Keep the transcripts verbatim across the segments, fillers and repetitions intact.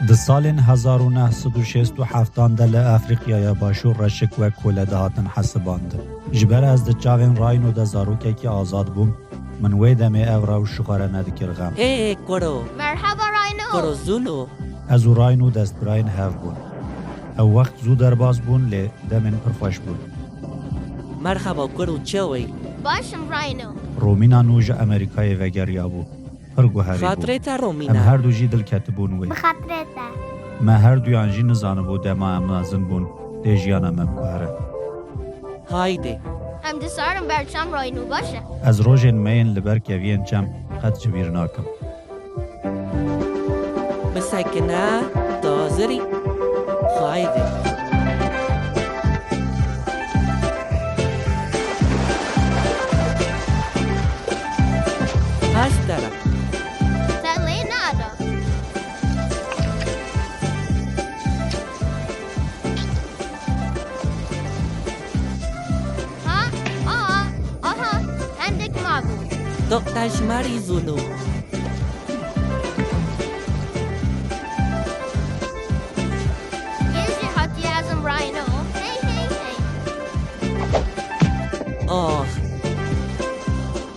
Di salên hezar û neh sed û şêst û heftan de li Efrîqyaya Başûr reşik wek kole dihatin hesibandin. Ji ber ez di çavên Rhino de zarokekî azad bûm, min wê demê ev rew ji xwe re nedikir xem. Hey, kuro. Merhaba, Rhino. Kuro Zulu. Ez û Rhino destbirayên hev bûn. Ew wext zû derbas bûn, lê demên pir xweş bûn. Merhaba, kuro, çawa yî? Baş im, Rhino. Romîna nû ji Amerîkayê vegeriyabû. Pir guherî bû. Xatirê te, Romîna. Em her du jî dil ketibûn wê. Bi xatirê te. Me her duyan jî nizanibû dema em mezin bûn, dê jiyana me biguhere. Haydi. Em disarin ber çem, Rhino, baş e? Ez rojên me yên li ber keviyên çem qet ji bîr nakim. Bisekine, dazirî. Haydi. Paş tera. Te lê nada. Ha? Aa, aha, hendek mabû. Doktor Şmarî Zulu. Kê jî hatiye ezim Rhino? Hey, hey, hey. Oh.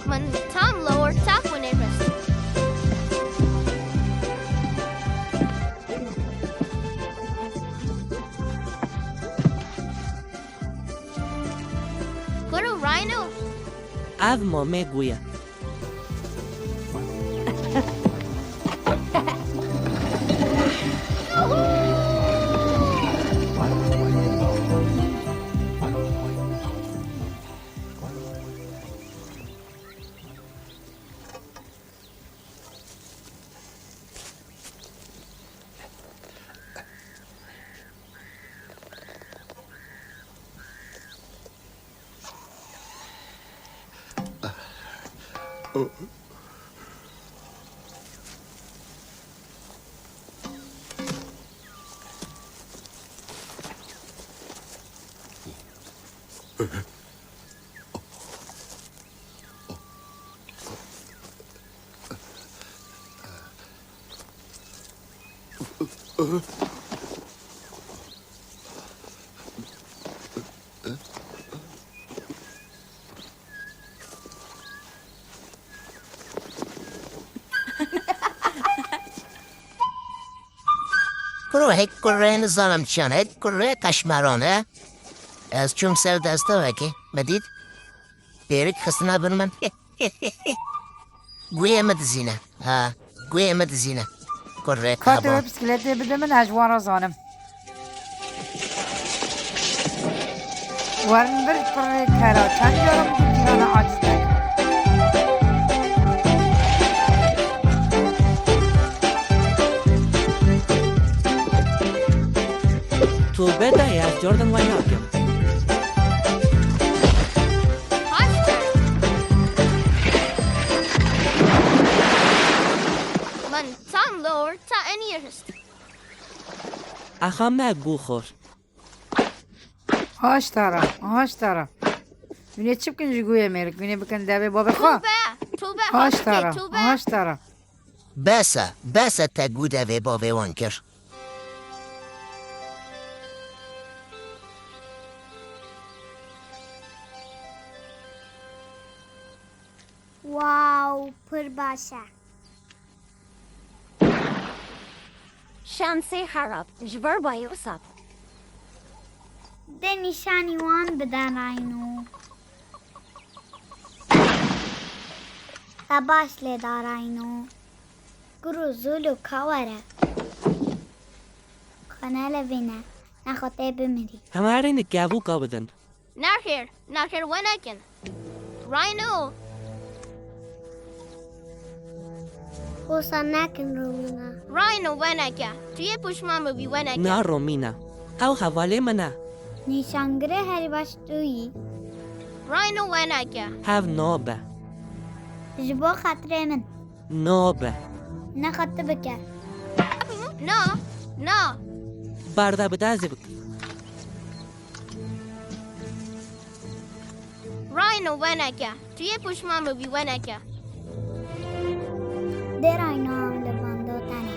Min tam li orta xwe nêxist. Kuro Rhino? Ev mamê gû ye. Kuro, hek kurê nizanim çiyan, hek kurê kaşmeran e. Ez çûm ser destevekê, me dît. Pêrik xistine bin min. Guhê min dizîne. Ha, guhê min dizîne. Kurê Ka tu kabon. Wê bisiklêtê bide min, ez ji wan re zanim. Werin vir kurê kera, çend caran bi cîrana aciz nekin. Tobe dayê, ez Jordan wayne nakim. Haşt. Min tam li orta enî rist. Axa me gû xor. Haşt tara, haşt tara. Wînê çi bikin ji gûyê mêrik? Wînê bikin devê babê xwe? Tobe, tobe, Haşt haşt tara, tobe. Haşt tara. Bes e, bes e te gû devê bavê wan kir. Wow, pir baş e. Şansê xerab, ji ber bayê wisa. De nîşanî wan bide Rayno. Te baş lê da Rayno. Kuro Zûlo ka were. Xwe nelevîne, nexwe tê bimirî. Hemarê nikevûka bidin. Nexêr, nexêr we nekin. Rayno. Wisa nekin Romîna. Rhino weneke. Tu yê pişman bibî weneke. Na Romîna. Ew hevalê min e. Nîşangirê herî baş tu yî. Rhino weneke. Hev nabe. Ji bo xatirê min. Nabe. Neqet tu bike. Na, na. Barda bide ez ê bikim. Rhino weneke. Tu yê pişman bibî weneke. Dê Rhino em li van dotene.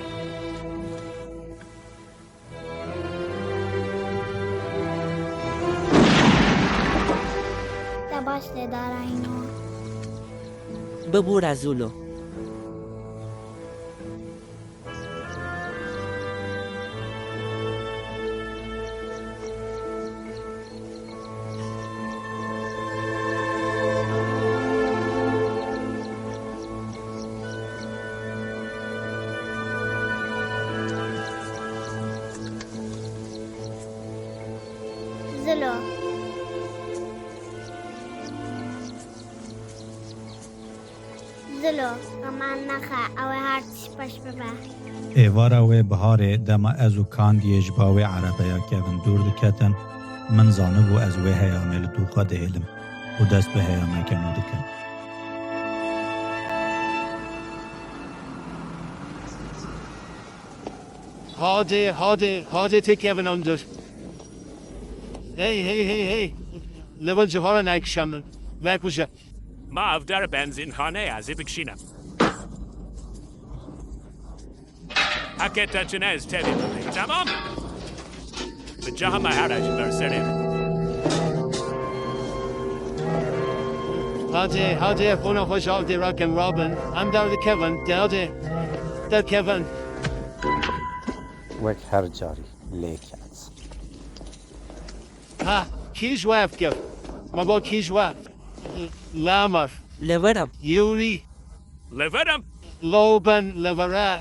Te baş lê da Rhino. Bibûre Zûlo. Zilo. Zilo, heman nexe, ew ê her tişt beş bibe. Êvara wê biharê, dema ez û Kandiyê ji ba wê erebeya kevin dûr diketin, min zanibû ez wê heyamê li dû xwe dihêlim û dest bi heyameke nû dikim. Hadi, hadi, hadi têkevin hundir. Hey, hey, hey, hey. Li vir civara nekişenin. Vekuje. Ma ev der benzînxane ye, ez ê bikişînim. Heke te çi ne ez tevî bibî, temam? Bi caha me here ji ber serê min. Hadi, hadi, fona xwe ji alî rakin Robin. Em derdikevin, de hadi. Derkevin. Wek her carî lê ket. Ha, kî ji we ev kir? Me got kî ji we? Lamar. Li vir im. Yuri. Li vir im. Loban, li vir e.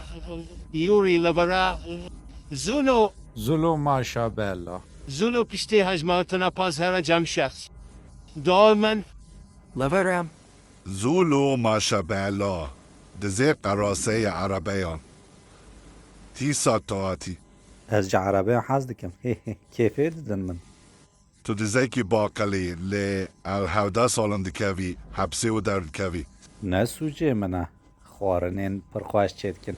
Yuri, li vir e. Zulo. Zulo maşa bela. Zulo piştî hejmartina paz here cem şexs. Dolmen. Li vir im. Zulo maşa bela. Dizê qeraseyê erebeyan. Tîsa tu hatî. Ez ji erebeyan hez dikim. Kêfê didin min. Tu dizekî baqilî, lê ew hevdeh sal in dikevî hepsê û derdikevî. Ne sûcê min e. Xwarinên pir xweş çêdikin.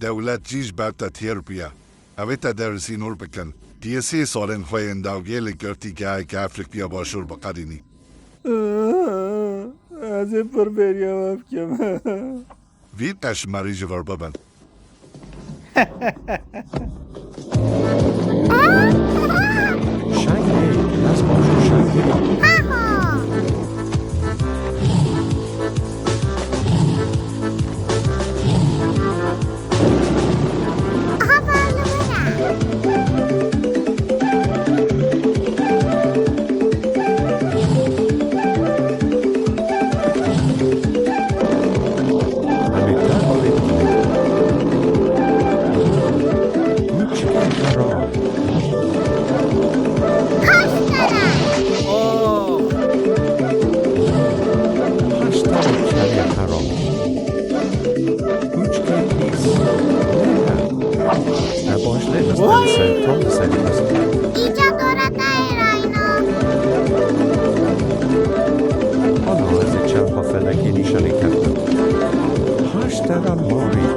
Dewlet jî ji ber te têr bûye. Ew ê te derisî nûr bikin. Tu yê sê salên xwe yên dawgê li girtîgeheke Efrîkaya Başûr biqedînî. Ez ê pir bêriya we bikim. Vî qeşmerî ji vir bibin. Şengê, ez baş û şengê. Heşt tane çeliye karo. Üç kez. Ne baş ne sen tam sen. Îca dora tayê rayno. Ana ez ê çend xwe felekî nîşanî kevim. Haşt tane morî.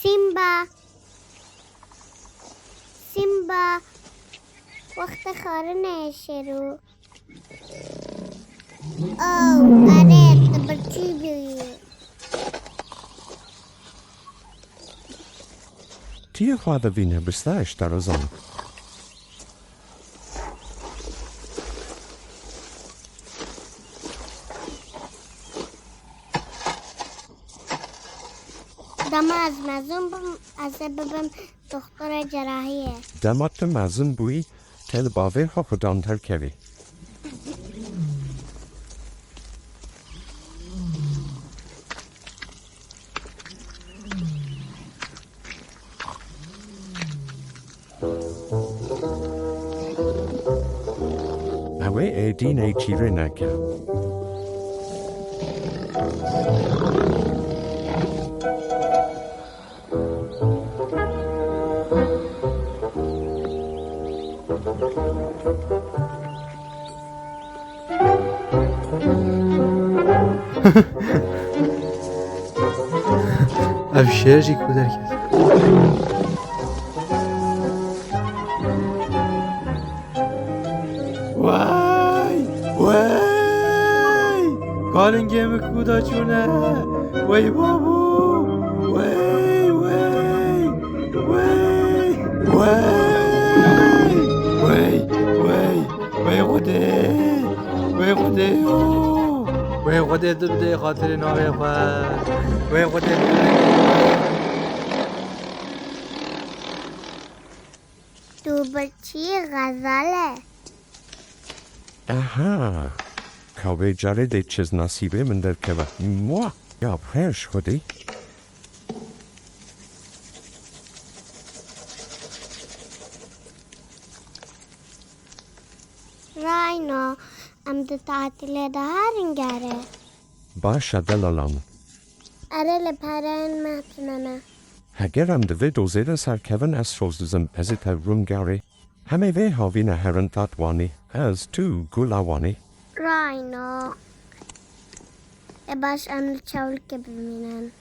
Simba. Simba. Wextê xwarinê ye şêro. Oh, erê, tu birçî bûyî. Tu yê xwe divîne, bista ji te re zanim. Ez mezin bim, ez ê bibim doxtorê cerahiyê. Dema tu mezin bûyî, te li bavê xwe xudan derkevî. Ew ê êdî neyçîrê neke. Ev şêr jî ku derket. Wey! Wey! Kalingê min ku da çûne! Wey babo! Wey, wey! Wey! Wey! Wey! Wey! Wey Xwedê! Wey Xwedê yo! Wey Xwedê tu bidê xatirê navê xwe! Wey Xwedê tu bidê! Tu birçî xezal e. Aha! Ka vê carê dê çi ji nasîbê min derkeve. Mua! Ya xêr ji Xwedê. Rayno, em di tatîlê de herin gerê. Baş e delala min. Erê li pereyên me tune ne. Heger em di vê dozê de serkevin ez soz dizim ez ê te bibim gerê. Hemê vê havîne herin Tatwanî. Ez tu gula wanî. Rayno. E baş em li çewlikê bimînin.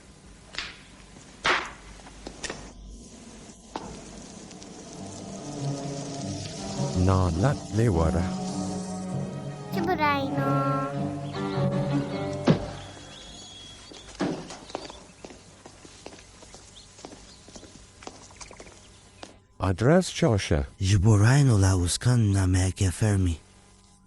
Nalet lê were. Çi birayno? Adres şaş e. Ji bo Rayno Lawiskan nameyeke fermî.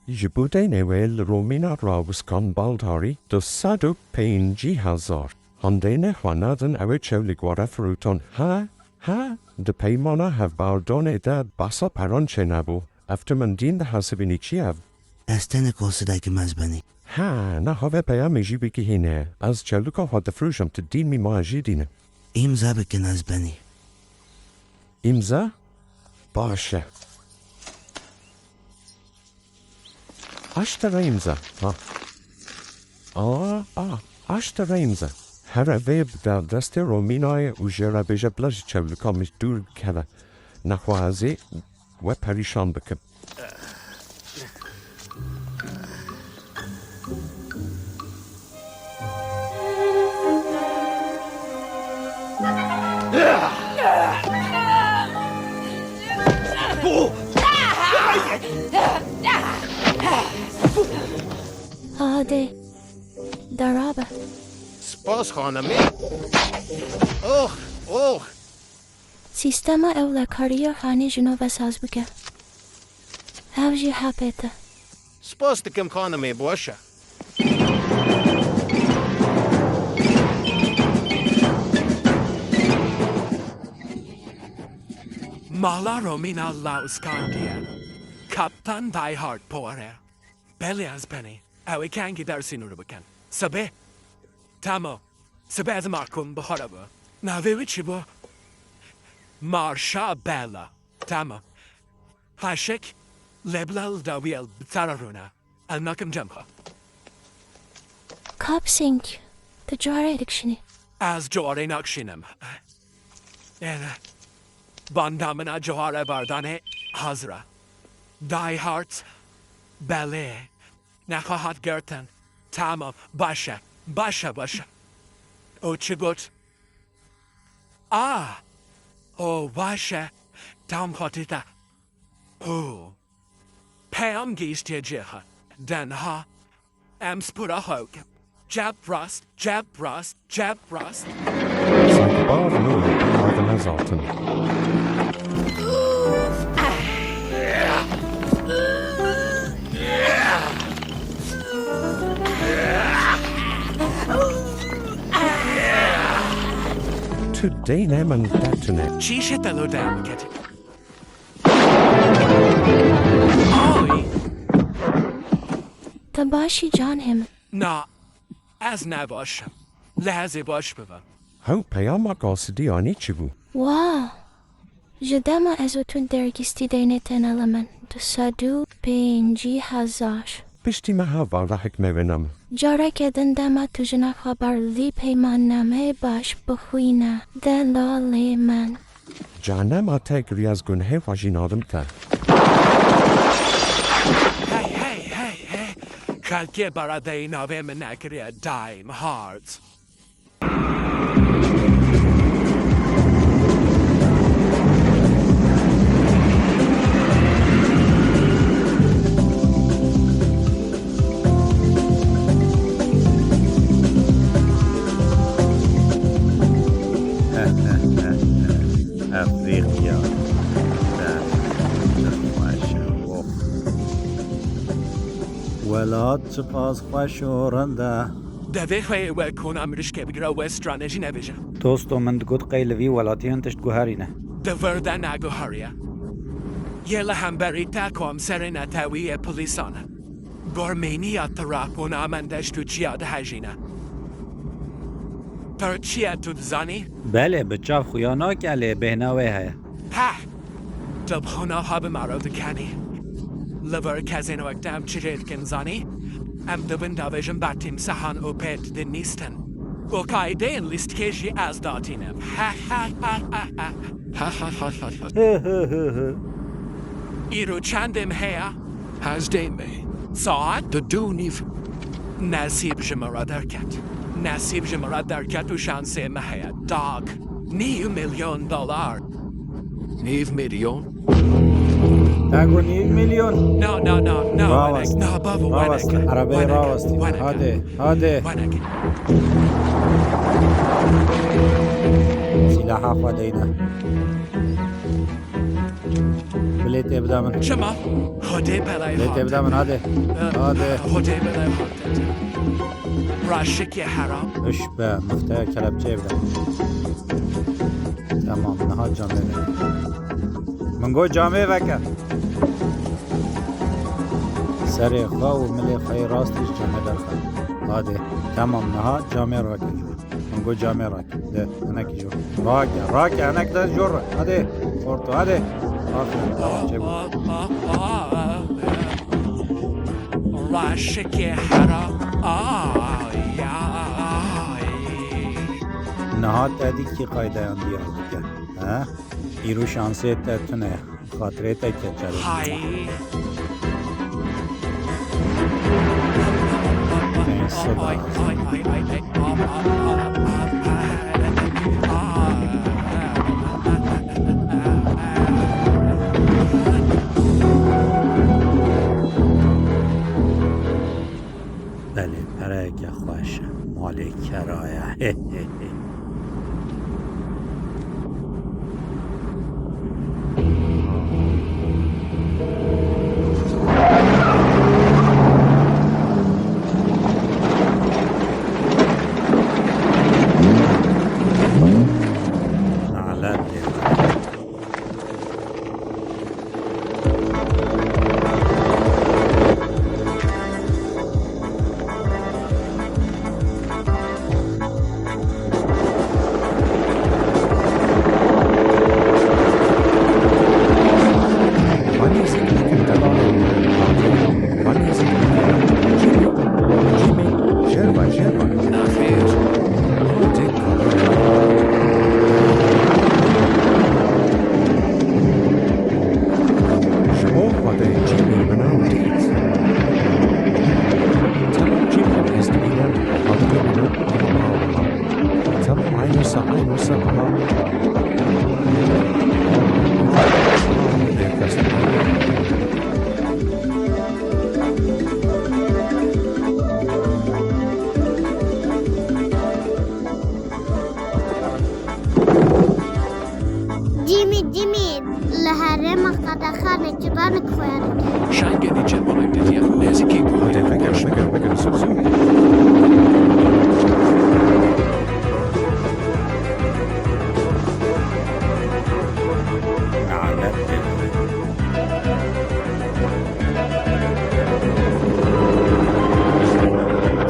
Ji bo deynê wê li Romîna Lawiskan baldarî du sed û pêncî hezar. Handeyne xwe nadin ew ê çewlik were firotin. Ha, ha, di peymana hevbardonê de behsa peran çênebû. Ev tu min dîn dihesibînî çi ev? Ez tenê qosî dikim ez benî. Ha, niha vê peyamê jî bigihîne. Ez çewlika xwe difroşim, tu dîn mî ma jî dîne. Îmza bikin ez benî. Îmza? Baş e. Aştire îmza. Ha. A, a, aştire îmza. Here vê bide destê Romînayê û jê re bêje bila ji çewlika min dûr bikeve. Nexwe ez ê we perîşan bikim. Hadi, derabe. Spas xanimê. Ox, ox. Sîstema ewlekariya hanê ji nû ve saz bike. Ev jî hepê te. Spas dikim xanimê, baş e. Mala Romîna Lauskandiye. Kaptan Die Hard pore. Belê ez benî. Ew ê kengî dersî nû bikin. Sibê? Temo. Sibê ez makum bi xwe re bû. Navê wî çi bû? Marşa Bela. Temo. Xweşik, lê bila li dawî el bi te re rûne. Ez nakim cem xwe. Kapsing, tu cuarê dikişînî. Ez cuarê nakişînim. Êne. Banda min a cuarê bardanê hazir e. Die Hard, belê. Nexwe hat girtin. Tamam, baş e. Baş e, baş e. O çi got? A! O baş e. Tam xwe dîte. O. Peyam gihîştiye cihê xwe. De niha em spora xwe bikin. Çep rast, çep rast, çep rast. Sanki bav nû, bav nezatin. Tu Deynê min te tune. Çîşê te lo dayê min ketî. Ay! Te başî canê min? Na, ez ne baş im. Lê ez ê baş bibim. Hew peyama qasidiyanî çi bû? Wa! Ji dema ez û tu dergîstî deynê tene li min. Du sed û pêncî hezar. Piştî meha vala hikmê wê nam. Careke din dema tu jina xwe ber vî peymannameyê baş bixwîne, delalê min. Canema te giriyaz gunhê xwe jî nadim te. Hey, hey, hey, hey. Xelkê beredeyî navê min nekiriye Dime Heart. Efrîqya. Çiqas xweş û rind e. Welat çiqas xweş û rind e. Devê xwe yê wek hona mirişkê bigire û wê stranê jî nebêje. Dosto min digot qey li vî welatî hin tişt guherîne. Di vir de neguheriye. Yê li hemberî te komserê netewî yê polîsan e. Gormêniya Tirapûna min deşt û çiya dihejîne. Tirkiye tu dizanî? Belê, bi çav xuya nake lê bêhna wê heye. Heh! Tu bi hona ha bi maro dikenî. Li vir kesên wek te em çi jê dikin zanî? Em dibin davêjin ber tîmsehan û pêt dinîstin. Û kaydeyên lîstikê jî ez datînim. He he he he he. He he he he he. He he he he. Îro çendê me heye? Hezdê me. Saet? Di du nîv. Nesîb ji min re derket. Nesîb ji min re derket û şansê me heye. Dag. Nîv milyon dolar. Nîv milyon? Te got nîv milyon? Na, na, na, na, Rawest. Wenek, na, bavo, Rawest. Wenek. Erebeyê Wenek. Rawest. Wenek. Hadi, hadi. Wenek. Silaha xwe deyne. Bilê tê bide min. Çima? Hodê belay. Bilê tê bide min, hadi. Hadi. Hodê belay. Raşikê heram. Hiş be, mifte kelepçeyê bide. Tamam, niha camê veke. Min got camê veke. Serê xwe û milê xwe yê rastî ji camê derxe. Hadi. Tamam, niha camê rake. Min got camê rake. De, hinekî jor. Rake, rake, hinek de jor re. Hadi. Xorto, hadi. Aferin. Çêbû. Raşikê hera. Ay, ay. Niha te dî kî qaydeyan diyar dike. He? Îro şansê te tune. Xatirê te keçel. Hay. Ay, ay, ay, ay, ay. Belê, pereyeke xweş e. Malê keraye. Nalet lê. Ji bo xwedê cîmî min ew dît. Temam cîmî ez dibînim, xwedê min ew dît. Temam aynı sa, aynı sa, ama. Cîmî, cîmî, li herêma qedexanê çibanek xuya dike. Şangê dî çermabek ditiye xwe nêzîkî ku. Hadi, vekir, vekir, vekir, zû, zû.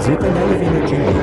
Zêde nayê vîna cînî.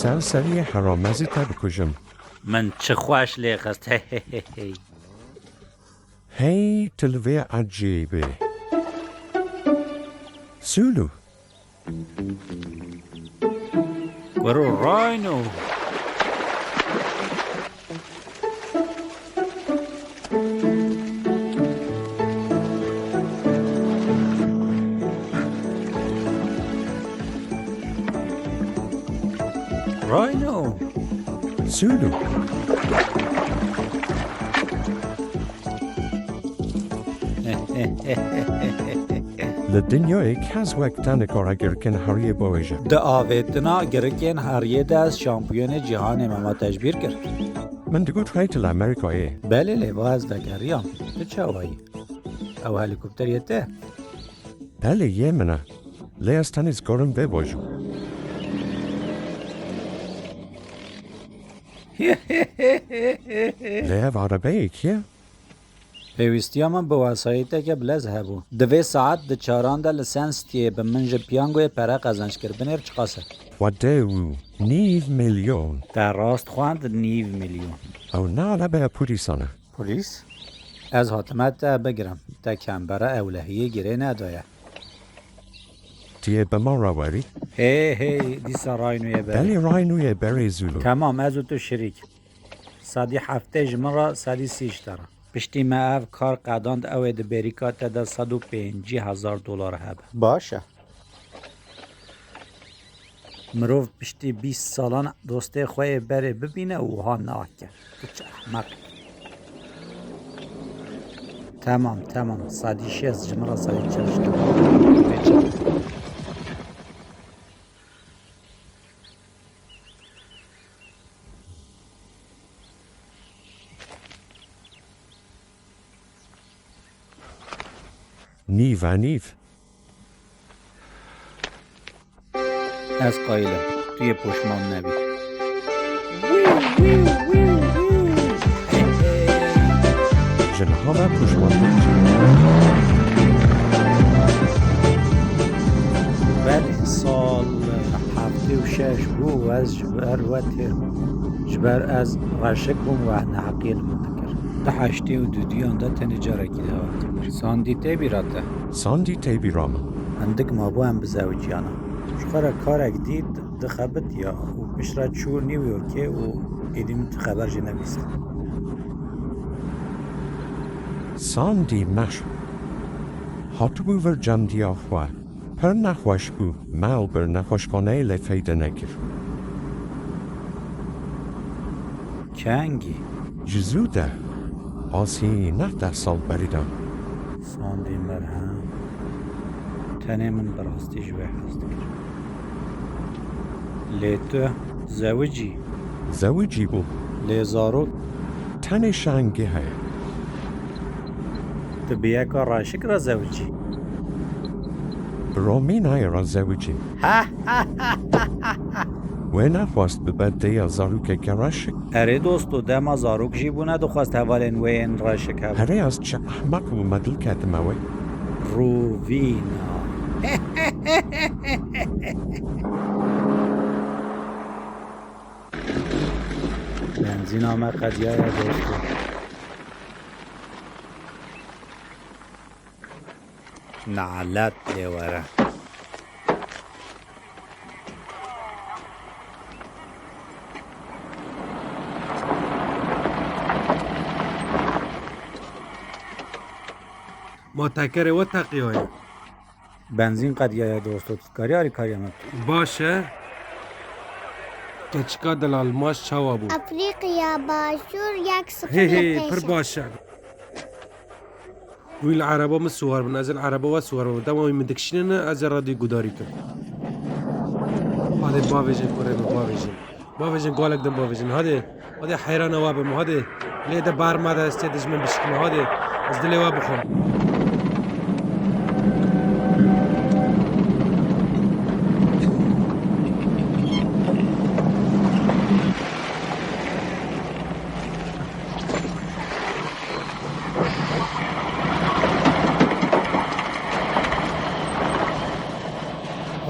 Ser seriyê heram, ez ê te bikujim. Min çi xweş lê xist. Hey, hey, hey, hey. Hey, tu li vê ecêbê. Sulu. Wero Rhino. Rhino. Sulu. Li dinyayê kes wek te nikare girikên heriyê biwêje. Di avêtina girikên heriyê de ez şampiyonê cîhanê me, ma te ji bîr kir? Min digot hey tu li Amerîkayê. Belê, lê va ez vegeriyam. Tu çawa yî? Ew helîkopter yê te? Belê, yê min e. Lê ez tenê dikarim vê bajim. Lê ev erebeyê kî ye? Pêwîstiya min bi wesayîteke bilez hebû. Di vê saet di çaran de li Senstiyê bi min ji piyangoyê pere qezenc kir. Binêr çiqas e. Xwedê û nîv milyon. Te rast xwend, nîv milyon. Ew ne erebeya polîsan e. Polîs? Ez hatime te bigirim. Te kembere ewlehiyê girê nedaye. Tu yê bi min re werî? Hê, hê, dîsa Rhinoyê berê. Belê, Rhinoyê berê Zulu. Temam, ez û tu şirîk. Sedî heftê ji min re, sedî sî ji te re. Piştî me ev kar qedand, ew ê di bêrîka te de sed û pêncî hezar dolar hebe. Baş e. Mirov piştî bîst salan dostê xwe yê berê bibîne û wiha nake. Tu çi ehmeq î. Temam, temam. Sedî şêst ji min re, sedî çil ji te. Nîv e nîv. Ez qayîl im. Tu yê poşman nebî. Ji niha ve poşman tê. Belê, sal heftê û şeş bû û ez ji ber we têr bûm. Ji ber ez reşik bûm, we neheqiyê li min dikir. Di heştê û duduyan de tenê carekî dawetim kir. Sandî tê bîra te? Sandî tê bîra min. Hindik mabû em bizewiciyana. Ji xwe re karek dît, dixebitiya û piştre çû New Yorkê û êdî min tu xeber jê nebîst. Sandî meş hatibû vir cemdiya xwe. Pir nexweş bû, me ew bir nexweşxaneyê lê feyde nekir. Kengî? Ji zû de, asî neh deh sal berî de. Sandî merhem. Tenê min bi rastî ji wê hez dikir. Lê tu zewicî? Zewicî bû. Lê zarok? Tenê şengî heye. Tu bi yeka Reşik re zewicî? Bi Romînayê re zewicî. Wê nexwest bibe dêya zarokeke Reşik? Erê dosto, dema zarok jî bûne dixwest hevalên wê yên Reşik hebin. Herê ez çi ehmeq bûme dil ketime wê. Rûvîna. Benzîna me qediyaye dosto. Nalet lê were. Ma tekerê we teqiyaye. Benzîn qediyaye dosto, tu dikarî alîkarîya me bikî? Baş e. Keçika delal, maç çawa bû? Efrîqiya Başûr yek sifir. Hê, hê, pir baş e. Wî li ereba min siwar bin, ez ê li ereba we siwar bim. Dema wî min dikişînine, ez ê radyo gudarî kim. Hadê bavêjin kurê min, bavêjin. Bavêjin, golek din bavêjin. Hadê, hadê heyrana we bim, hadê. Lê de bar made, ez tê dijmin bişikime, hadê. Ez dilê we bixwim.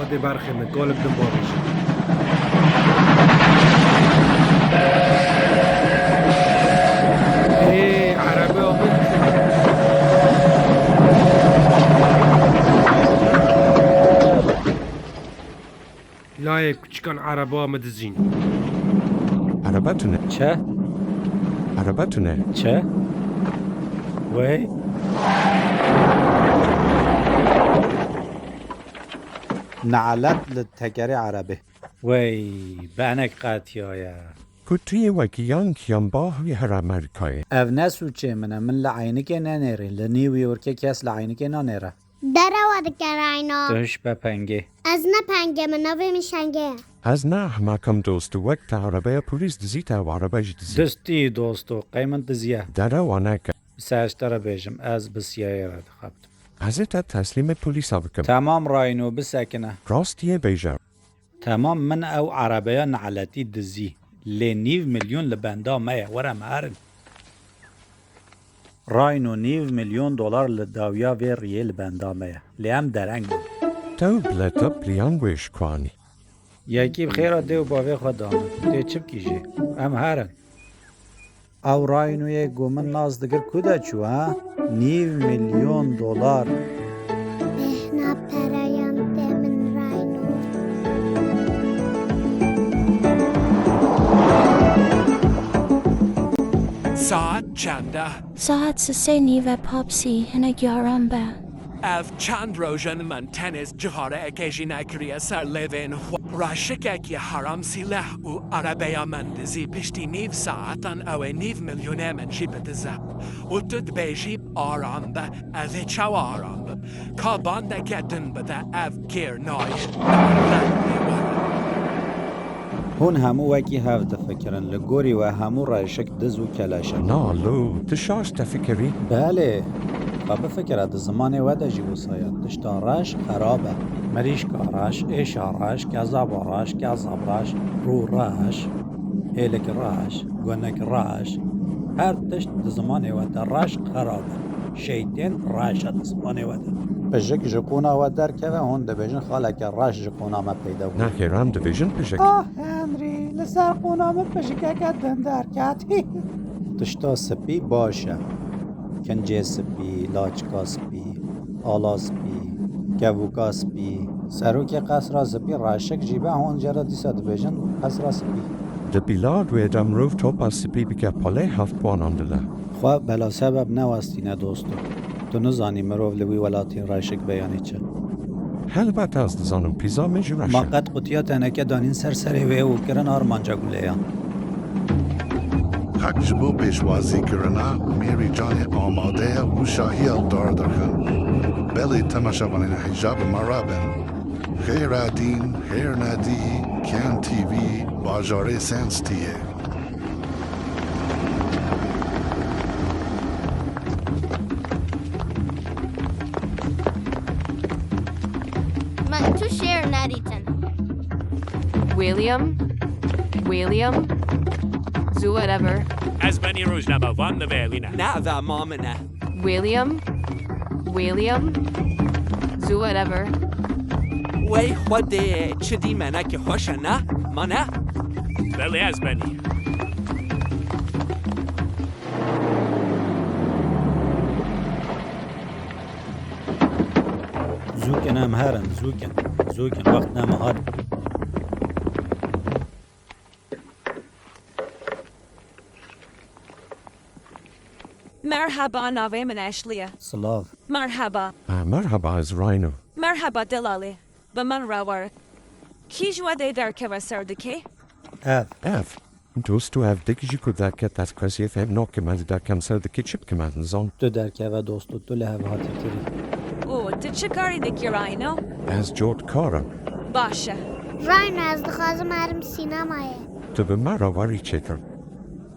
Hadê berxê min, golek din bavêjin. Ê, erebe Amed. Layê kuçikan ereba min dizîn. Erebe tune. Çi? Erebe tune. Çi? Wey. Nalet li tekerê erebê. Wey, benek qetiyaye. Kutiyê wekî yan kiyan bahwî here Amerîkayê. Ev ne sûçê min e, min li Eynikê nenêrî, li New Yorkê kes li Eynikê nanêre. Derewa dike rayna. Tu hiş be pengê. Ez ne pengê min, navê min Şengê ye. Ez ne ehmeq im dost, wek te erebeya polîs dizî te ew erebe jî dizî. Distî dosto, qey min diziye. Derewa neke. Ser ji te re bêjim, ez bi siyayê re dixebtim. Ez ê te teslîmê polîsa bikim. Temam rayno, bisekine. Rastiyê bêje. Temam, min ew erebeya neletî dizî. Lê nîv milyon li benda me ye. Were em herin. Rayno, nîv milyon dolar li dawiya vê riyê li benda me ye. Lê em dereng bûn. Tew bile te piriyan wê ji ku anî. Yekî bi xêra dê û bavê xwe da min. Tê çi bikî jê? Em herin. Ew Raynoyê ku min nas dikir ku de çû, ha? Nîv milyon dolar. Bêhna pereyan te min Rayno. Saet çend e? Saet sisê nîv e, Popsî, hinek aram be. Ev çend roj in min tenê cixareyekê jî nekiriye ser lêvên xwe. Reşikekî heram sîleh û erebeya min dizî piştî nîv saetan ew ê nîv milyonê min jî bidize. Û tu dibêjî aram be, ez ê çawa aram bim? Ka bandeke din bide ev kêr nayê. Hûn hemû wekî hev difikirin. Li gorî we hemû reşik diz û keleş in. Na lo, tu şaş difikirî? Belê. Xwe bifikire, di zimanê we de jî wisa ye. Tişta reş xerab e. Mirîşka reş, êşa reş, kezaba reş, kezab reş, rû reş, hêlik reş, gunik reş. Her tişt di zimanê we de reş xerab e. Şeytên reş e di zimanê we de. Pijik ji qûna we derkeve, hûn dibêjin xaleke reş ji qûna me peyda bû. Nexêr, em dibêjin pijik. Ah Henrî, li ser qûna min pijikeke din derket. Tişta spî baş e. Kincê spî, laçika spî, ala spî, kevûka spî, serokê qesra spî, reşik jî be, hûn jê re dîsa dibêjin qesra spî. Di pîla wê de mirov topa spî bike palê hevpuanan dile. Xwe bela sebeb newestîne dosto. Tu nizanî mirov li wî welatî reşik be yanî çi. Helbet ez dizanim pîza min jî reş e. Ma qet qutiya teneke danîn ser serê wê û kirin armanca guleyan. Xelk ji bo pêşwazîkirina Mary Jane amade ye û şahiya li dar derxin. Belê temaşevanên hêja bi me re bin. Xêr hatîn, xêr nedî, Ken T V, bajarê Senstiyê. Min tu şêr nedîtin. William, William, zû whatever. Ez benî rojnamevan nivîsîne. Ne, eve ma min e. William, William, zû whatever. Wey Xwedê, çi dîmenekî xweş e, ne? Ma ne? Belê ez benî. Zû kin em herin, zû kin, zû kin, wext nema, hadi. Merhaba, navê min Ashley ye. Silav. Merhaba. Ah, merhaba, ez Rhino. Merhaba, delalê. Bi min re were. Kî ji we dê derkeve ser dikê? Ev. Ev. Dost û ev dikî jî ku derket, ez qesiyê fêm nakim, ez derkem ser dikê çi bikim, ez nizam. Tu derkeve dost û tu li hev hatî kirî. Û tu çi karî dikî, Rhino? Ez cotkar im. Baş e. Rhino, ez dixwazim herim sînemayê. Tu bi me re werî çêtir.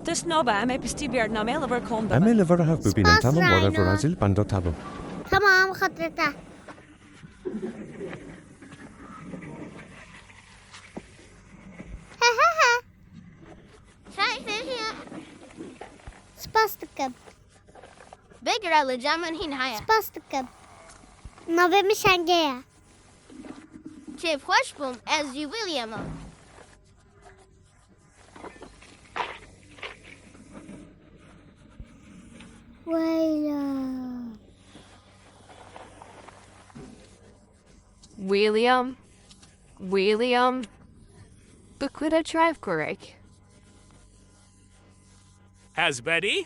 Tişt nabe, em ê piştî bernameyê li vir kom bibin. Em ê li vir hev bibînin, Spas, tamam, were Rhino. Virazî li benda te bim. Tamam, xatirê te. Spas dikim. Bigire li cem min hîn heye. Spas dikim. Navê min Şengê ye. Kêfxweş bûm, ez jî William im. Weyla. William, William, bi ku re çav kurek? Ez benî?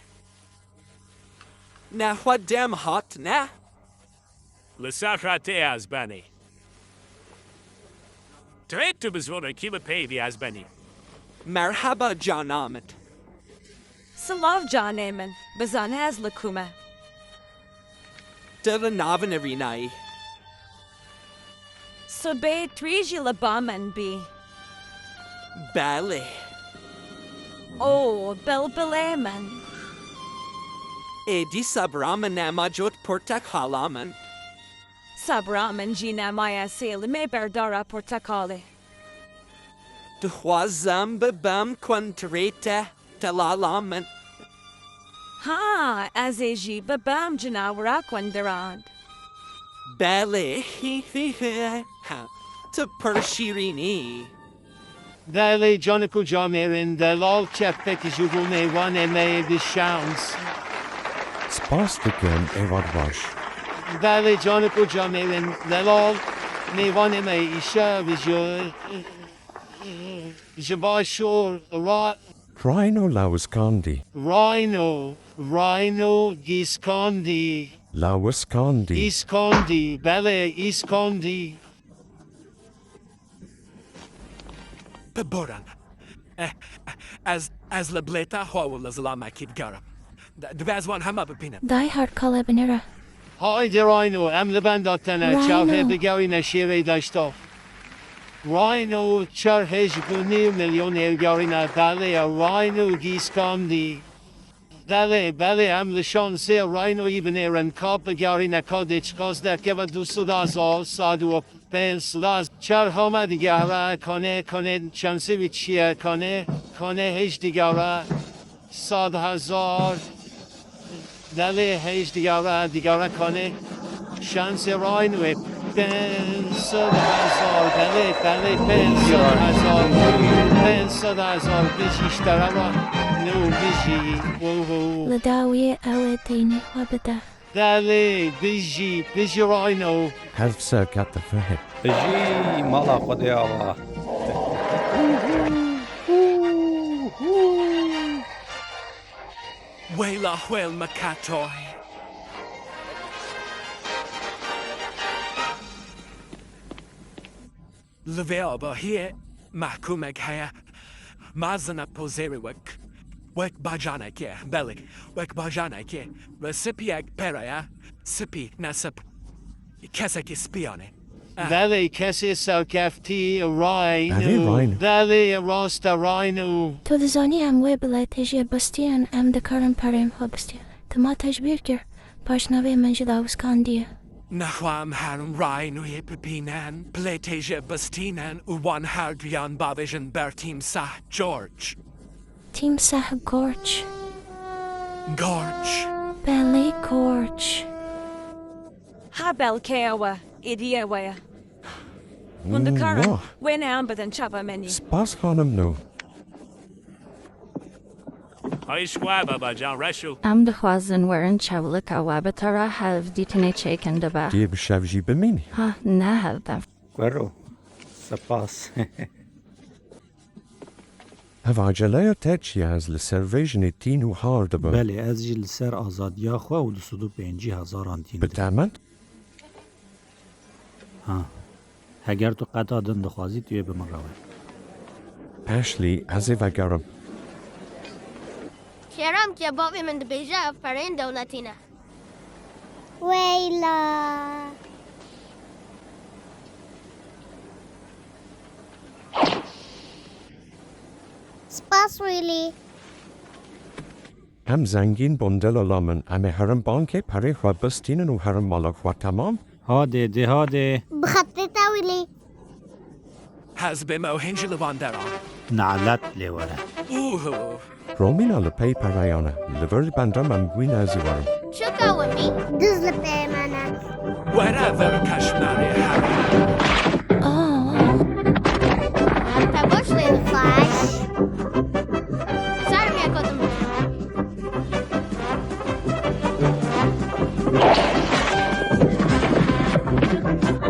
Nexwe dem hat, ne? Li ser re tê ez benî. Divê tu bizanî kî li peyvî ez benî. Merhaba cana min. Silav canê min. Bizane ez li ku me. Tu li nav nirînayî. Sibê tu jî li ba min bî. Belê. O, bilbilê min. Êdî sebra min nema cot porteqala min. Sebra min jî nemaye sêlimê berdara porteqalê. Dixwazim bibim kundirê te, delala min. Ha, ez ê jî bibim cinawira kundiran. Belê, hî, hî, hî. Ha, tu pir şîrîn î. Belê, canik û camêrên delal, çepek ji bo mêvanê me yê bi şans. Spas dikim, êvar baş. Belê, canik û camêrên delal, mêvanê me îşev ji, ji Başûr re. Rhino Lawiskandî. Rhino, Rhino Gîskandî. Lawiskandî. Îskandî, belê, Îskandî. Biboran. Eh, ez, ez li bilêta xwe û li zilamekî digerim. D-, divê ez wan hema bibînim. Dayê, her kale binêre. Haydi Rhino, em li benda te ne. Rhino. Çavê bigerîne şêrê deşta. Rhino çar hej bû nîv milyon êrgerîne, belê, Rhino Gîskandî. Belê, belê, em li şansê Rhinoyî binêrin, ka bigerîne, ka dê çiqas derkeve, du sed hezar, sed û pênc sed, çar hama digere, kanê, kanê, şansê wî çi ye, kanê, kanê hej digere, sed hezar, belê, hej digere, digere, kanê. Şansê Rhinoyê pênc sed hezar, belê, belê, pênc sed hezar, pênc sed hezar, bijî ji te re re, nû bijî, wo, wo. Li dawiyê ew ê deynê xwe bide. Belê, bijî, bijî Rhino. Hev serkeftin fehim. Bijî mala Xwedê ava. Weyla xwêl min ketoy. Li vê avahiyê mehkûmek heye. Mezin e pozerê wek, wek bacanekê, belê, wek bacanekê. Li spiyek pere ye, spî, ne sip. Kesekî spiyan e. Eh. Belê, kesê serkeftî, Rhino. Belê, Rhino. Belê, rast e, Rhino. Tu dizanî em wê bilêtê jê bistînin, em dikarin perên xwe bistînin. Dema te ji bîr kir, paşnavê min ji Lawiskandî ye. Nexwe em herin Rhinoyê bibînin, bilêtê jê bistînin û wan herduyan bavêjin ber Tîmsah George. Tîmsah Gorç. Gorç. Belê, Gorç. Ha, belkê ew e, êdî ew e. Hûn dikarin wêneyan bidin çava min î. Spas xanim, no. Hayş xwe babacan, reşo. Em dixwazin werin çewlika we bi te re hev dîtinê çêkin, dibe. Dê bi şev jî bimînî? Ha, ne hev de. Wero. Spas. Ev aceleya te çi ye? Ez li ser vê jinê tîn û har dibim. Belê, ez jî li ser azadiya xwe û du sed û pêncî hezaran tîn dibim. Bi te min? Ha. Heger tu qeta din dixwazî, tu yê bi min re we. Ashley, ez ê vegerim. Kêrem ke bavê min dibêje ev pereyên dewletî ne. Weyla. Spas Willy. Em zengîn bûn delala min. Em ê herin bankê, perê xwe bistînin û herin mala xwe, temam? Hadê, dê hadê. Bi xetirê te Willy. Hezbê me û hîn jî li van deran. Nalet lê were. Uhu. Romîna li pey pereyan e. Li vir benda min bûyne ez ê werim. Çika we mî? Duz li pey me ne. Were vir keşmerê her. Te baş lê dixwaş. Ser mi yeko din.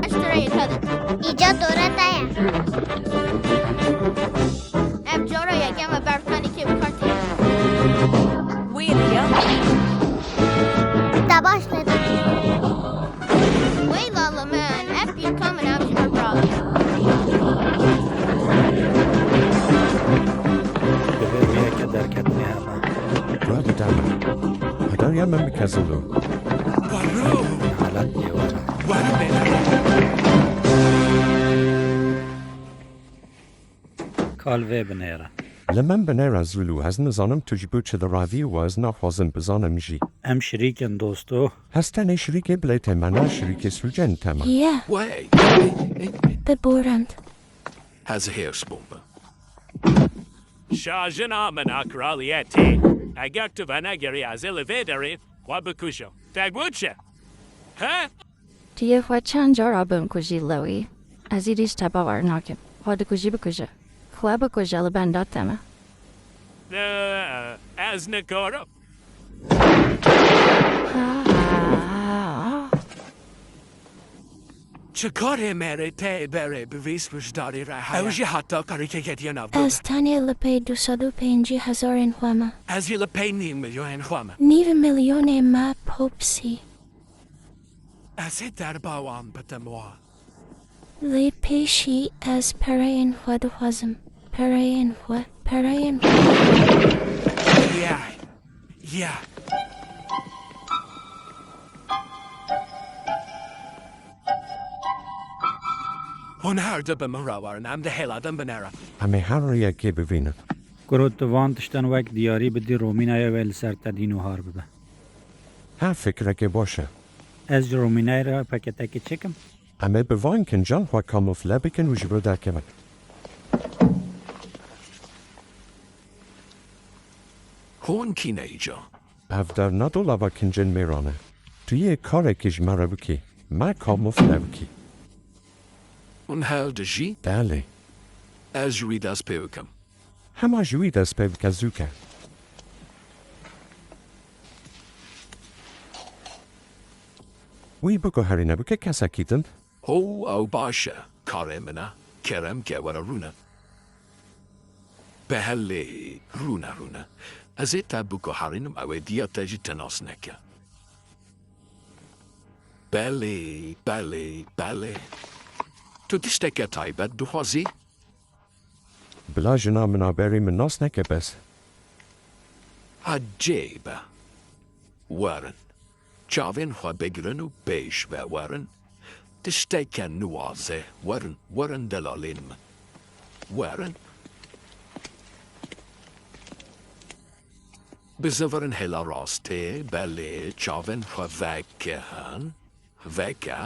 Eş tu re yeka din. Îca dora te ye. Ev cara yekem e berkanî kê bi kar tîne. Wê diya. Te baş lê dixwaş. Weyla li min, ev pîrka min ev ji min bira. Divê rûyeke derketinê hebe. Dua dide min. Hedariya min bike zilo. Wero! Halat lê were. Wero bêne. Kal vê binêre. Li min binêre Zulu, ez nizanim tu ji bo çi diravî û ez naxwazim bizanim jî. Em şirîk in dosto. Ez tenê şirîkê bilêtê me ne, şirîkê sûcên te me. Ye. Wey. Biborand. Ez hêrs bûm. Şajina min a kraliyetê. Eger tu venegerî ez ê li vê derê xwe bikujim. Te got çi? He? Tu yê xwe çend cara bimkujî Lewî? Ez îdî ji te bawer nakim. Xwe dikujî bikuje. Xwe bikuje li benda te me. Ne, ez nikarim. Çi karê me rê tê berê bi vîst wijdarî re heye? Ew jî heta karî keketiye nav. Ez tenê li pey du sed û pêncî hezarên xwe me. Ez jî li pey nîv milyonên xwe me. Nîv milyonê me Popsî. Ez ê derba wan bidim wa. Lê pêşî ez pereyên xwe dixwazim. Pereyên xwe, pereyên xwe. Ya, ya. Hûn her du bi min re werin, em di hêla din binêrin. Em ê her rêyekê bivînin. Kuro tu van tiştan wek diyarî bidî Romînayê wê li ser te dîn û har bibe. Ha, fikrekê baş e. Ez ji Romînayê re paketekê çêkim. Em ê bi van kincan xwe kamufle bikin û ji vir derkevin. Hûn kî ne îca? Ev der ne dolava kincên mêran e. Tu yê karekî ji me re bikî. Me kamufle bikî. Hûn her du jî? Belê. Ez ji wî dest pê bikim. Hema ji wî dest pê bike, zû ke. Wî biguherîne, bike kesekî din. Ho, ew baş e. Karê min e. Kerem ke were rûne. Belê, rûne, rûne. Ez ê te biguherînim, ew ê diya te jî te nas neke. Belê, belê, belê. Tu tişteke taybet dixwazî? Bila jina min a berî min nas neke bes. Ecêb e. Werin. Çavên xwe bigirin û pêş ve werin. Tişteke nû waze. Werin, werin delalên min. Werin. Bizivirin hêla rastê, belê, çavên xwe vekihin. Veke.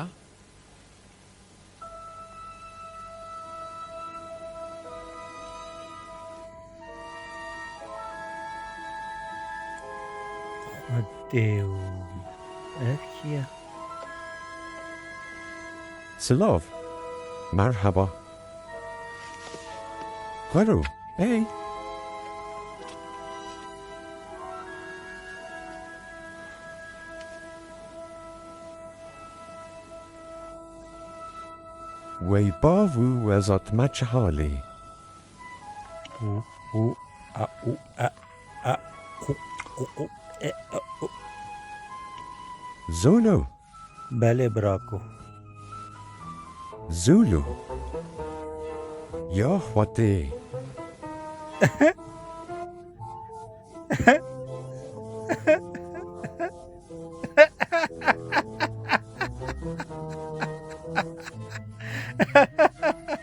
Xwedê û ev kî ye? Silav. Merheba. Xwero. Ey. Wey bav û weza te me çi halê? U, u, a, u, a, a, ku, ku, ku, e, a, u. Zûlû. Belê birako. Zûlû. Ya xwetê.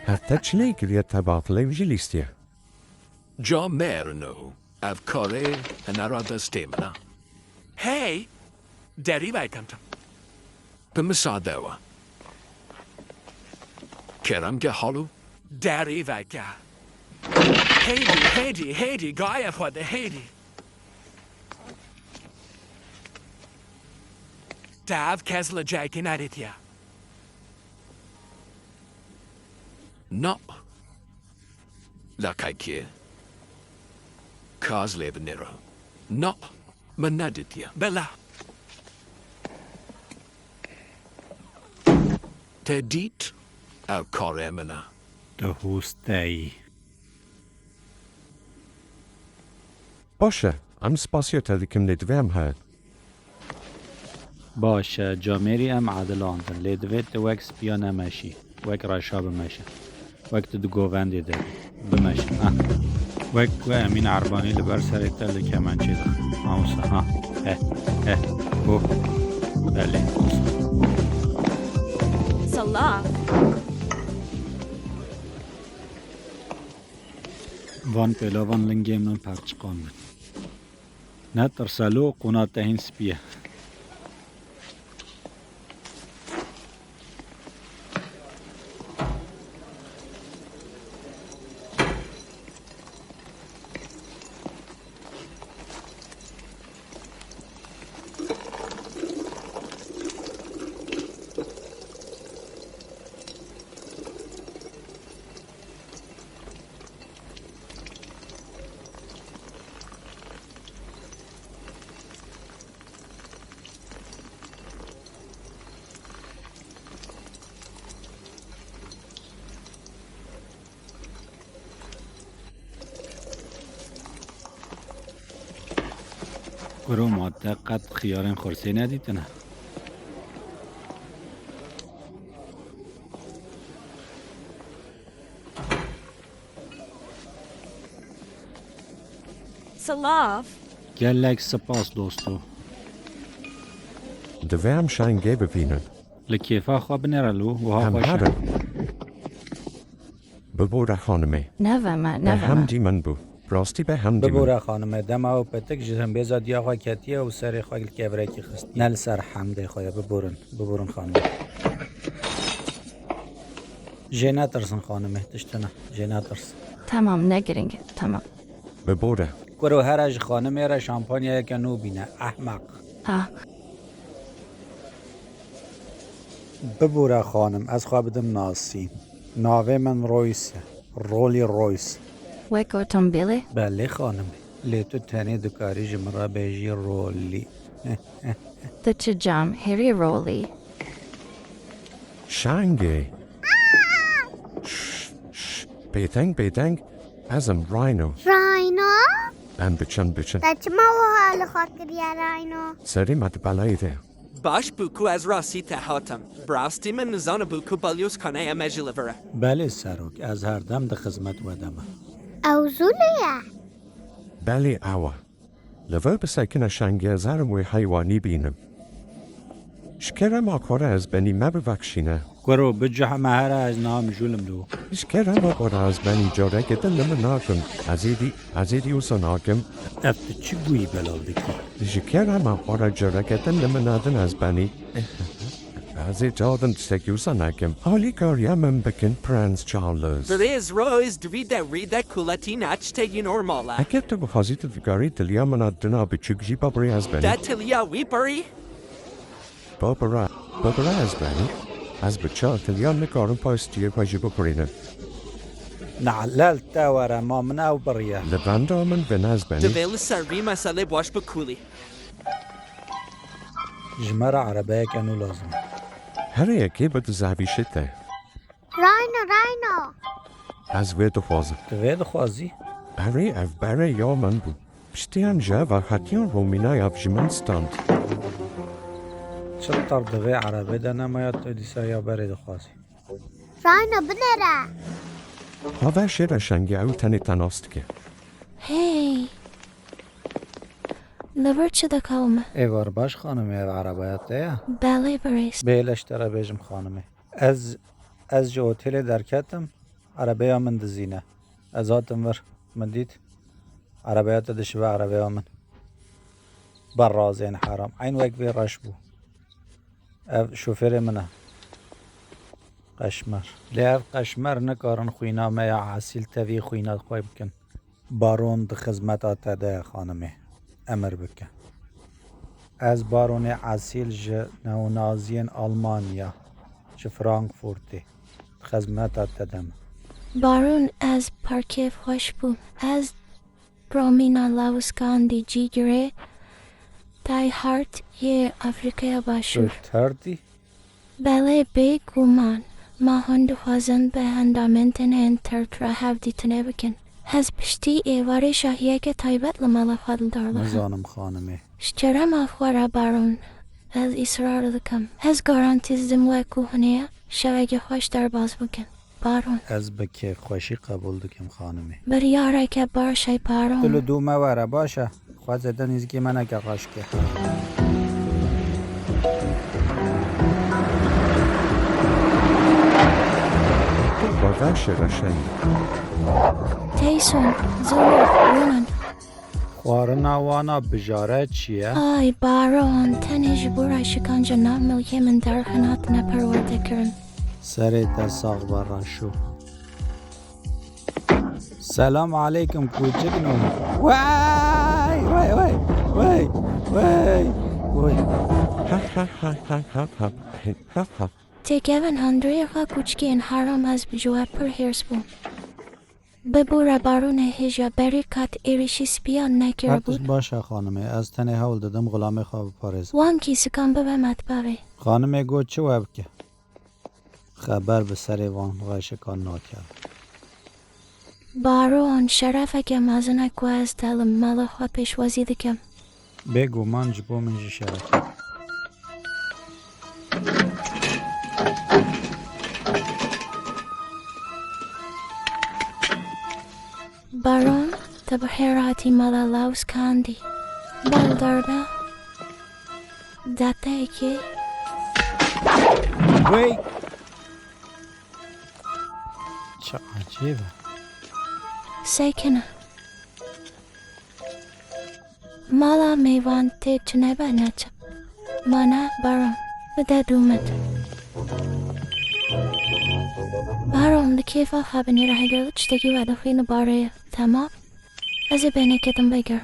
Heta çilê kiriye te bafilê jî lîstiye. Camêrino, ev karê hinara destê min e. Hey! Derî veke. Bi misade we. Kerem ke halo. Derî veke. Hêdî, hêdî, hêdî, gaye xwe de hêdî. Te ev kes li cihekî nedîtiye. Na. Laqekê. Kaz lê binêro. Na, min nedîtiye. Bela. Te dît? Ev karê min e. Tu hûsteyî. Baş e, em spasiya te dikin lê divê em herin. Baş e, camêrî em edilandin, lê divê tu wek spiya nemeşî, wek reşa bimeşe. Wek tu di govendê de bî, bimeşe. Ha. Wek ku Emîn Erbanî li ber serê te li kemençê dixin. Ha wisa, ha. He, he. Oh. Belê. Selav. Van pêlavan lingê min perçiqandin. Netirse lo, qûna te hîn spî ye. Kuro, ma te qet xiyarên xursê nedîtine? Silav. Gelek spas dosto. Divê em şangê bibînin. Li kêfa xwe binêre lo, wiha Em xweş e. herin. Bibore xanimê. Neve me, Be neve me. hemdî min bû. Rastî be hemdî min. Bibore xanime, dema ew petik ji himbêza diya xwe ketiye û serê xwe li kevirekî xistiye. Ne li ser hemdê xwe ye, biborin, biborin xanime. Jê netirsin xanime, tişt tune, jê netirsin. Tamam, ne giring, tamam. Bibore. Kuro, here ji xanimê re şampanyayeke nû bîne, ehmeq. Ah. Bibore xanim, ez xwe bidim nasîn. Navê min Royce e. Rolly Royce. Wek otomobîlê? Belê xanim. Lê tu tenê dikarî ji min re bêjî Rolly. Tu çi cam herî Rolly? Şangê. Şş, şş. Bêdeng, bêdeng. Ez im Rhino. Rhino? Em biçin, biçin. Te çima wiha li xwe kiriye Rhino? Serê me di belayê de. Baş bû ku ez rastî te hatim. Bi rastî min nizanibû ku balyozxaneya me jî li vir e. Belê serok, ez her dem di xizmet we de me. Ew Zûlû ye? Belê ew e. Li vir bisekine şangê, ez herim wê heywanî bînim. Ji kerema xwe re ez benî me bibexşîne. Kuro, bicih me here ez niha mijûl im li. Ji kerema xwe re ez benî careke din li min nakim. Ez êdî, ez êdî wisa nakim. Ev tu çi guhî belal dikî? Ji kerema xwe re careke din li min nadin ez benî. Ez ê carek din tiştekî wisa nakim. Alîkariya min bikin Prens Charles. Birêz Royce, di vî dewrî de kuletî ne tiştekî normal e. Eger tu bixwazî, tu dikarî tiliya min a dina biçûk jî bibirî ez benî. Te tiliya wî birî? Bibire, bibire ez benî. Ez bi çar tiliyan nikarim pastiyê xwe jî bibirînim. Nalel te were, ma min ew biriye. Li benda min bin ez benî. Divê li ser vî meselê baş bikulî. Ji me re erebeyeke nû lazim e. Here yekê bi dizevîşê te. Rayno, Rayno. Ez wê dixwazim. Tu vê dixwazî? Erê, ev berê ya min bû. Piştiyan ji eva hatiyan Romîna ya ji min stand. Çi tar di vê erebê de nemaya, tu dîsa ya berê dixwazî? Rayna, binêre. Hava şêre şengî ew tenê te nas dike. Hey! Li vir çi dikewme? Êvar baş xanimê, ev erebaya te ye? Belê birêz. Bêle ji te re bêjim xanimê. Ez, ez ji otêlê derketim, erebeya min dizîne. Ez hatim vir, min dît, erebeya te dişibe erebeya min. Berazên heram. Eyn wek vê reş bû. Ev şofêrê min e. Qeşmer. Lê ev qeşmer nikarin xwîna me ya esîl tevî xwîna xwe bikin. Baron di xizmeta te de ye, xanimê. Emir bike. Ez Baronê Esîl ji newnaziyên Almanya, ji Frankfurtê. Di xizmeta te de me. Baron, ez pir kêfxweş bûm. Ez Romîna Lawskandî, cîgirê Die Hard yê Afrîkaya Başûr. Tu terdî? Belê, bêguman. Ma hûn dixwazin bi hendamentên ên tirk re hevdîtinê bikin. Ez piştî êvarê şahiyeke taybet li mala xwe li dar dixim. Nizanim xanimê. Ji kerema xwe re Baron, ez îsrar dikim. Ez garantî didim we ku hûn ê şevekî xweş derbas bikin. Baron. Ez bi kêfxweşî qebûl dikim, xanimê. Biryareke baş e, Baron. Tu li dû me were, baş e? Xwe zêde nêzîkî me neke, xweşikê. Xwe ver şêre şengî. Teyson, zor, Ronan. Xwarina wana bijare çi ye? Ay, Baron, tenê ji bo re şikance nav milkê min derxin hatine perwerdekirin. Serê te sax be, Reşo. Selam aleykum, kûçikno. Wey, wey, wey, wey, wey, wey. Têkevin hundirê xwe kûçikên heram, ez bi cû we pir hêrs bûm. Bibûre Baronê hêja berî kat êrîşî spiyan nekiribûn. Her tişt baş e, xanimê. Ez tenê hewl didim xulamê xwe biparêzim. Wan kîsikan bibe metbavê. Xanimê got çi we bike? Xeber bi serê van reşikan nake. Baron, şerefeke mezin e ku ez te li mala xwe pêşwazî dikim. Bêguman ji bo min jî şeref e. Baron, te bi xêr hatî mala Lawskandî. Bal darbe. Dateyekê. Wey! Çi ecêb e. Sekine. Mala mêvan tê çi nebe neçe. Mana Baron. Bide dû min. Baron, li kêfa xwe binêre, heger tu tiştekî vedixwî li barê ye. Temam. Ez ê bênekê din bigerim.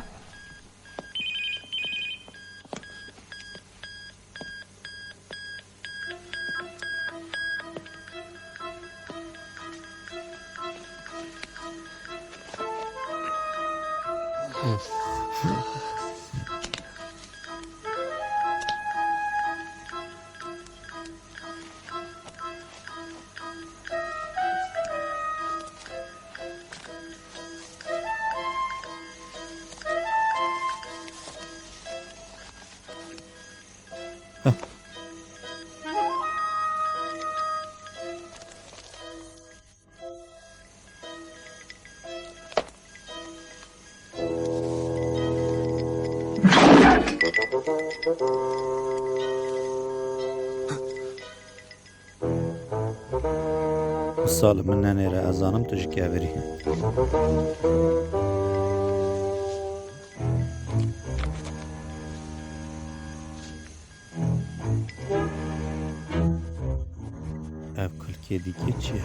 Wisa li min nenêre, ez zanim tu ji kevirî. Ev kulkê dîkê çi ye?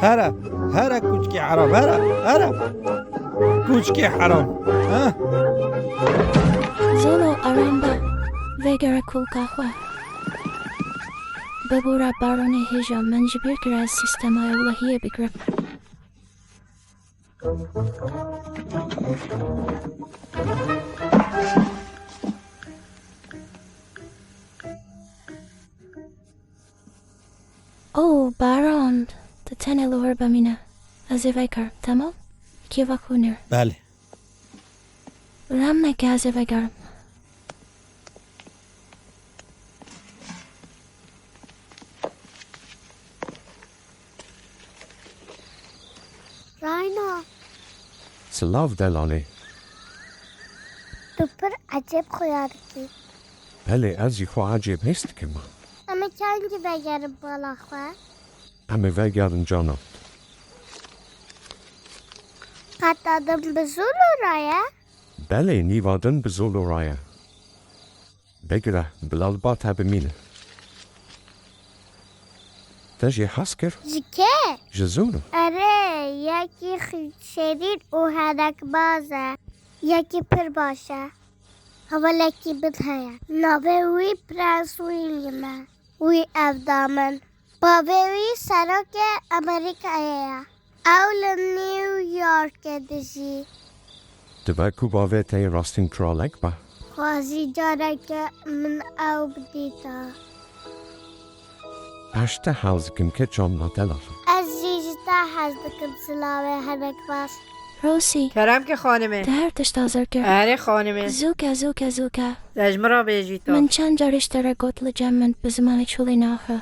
Here, here kuçik. Kûçkê heram, here, here. Kûçkê heram. Ha? Zolo, aram be. Vegere kulka xwe. Bibûre baronê hêja min ji bîr kire ez sîstema ewlehiyê bigirim. Oh, Baron, tu tenê li wir bimîne. Ez ê vegerim, temam? Kêfa xwe nêr. Belê. Lem neke, ez ê vegerim. Rayna. Silav delalê. Tu pir ecêb xuya dikî. Belê, ez jî xwe ecêb hîs dikim. Em ê kengî vegerin bala xwe? Em ê vegerin cana. Qeta din bi zû lora ye? Belê, nîva din bi zû lora ye. Bigire, bila li ba te bimîne. Te jê hez kir? Ji kê? Ji Zûno. Erê, yekî xi-, şêrîn û henekbaz e. Yekî pir baş e. Hevalekî min heye. Navê wî Prens William e. Wî ev da min. Bavê wî serokê Amerîkayê ye. Ew li New Yorkê dijî. Dibe ku bavê te yê rastîn kralek be. Xwezî careke min ew bidîta. Ez ji te hez dikim keçam delal. Ez jî ji te hez dikim silawê henekbaz. Rosî. Kerem ke xanimê. Te her tişt hazir kir. Erê xanimê. Zûke, zûke, zûke. Te ji min re bêjî to. Min çend carî ji te re got li cem min bi zimanê çolî naxe.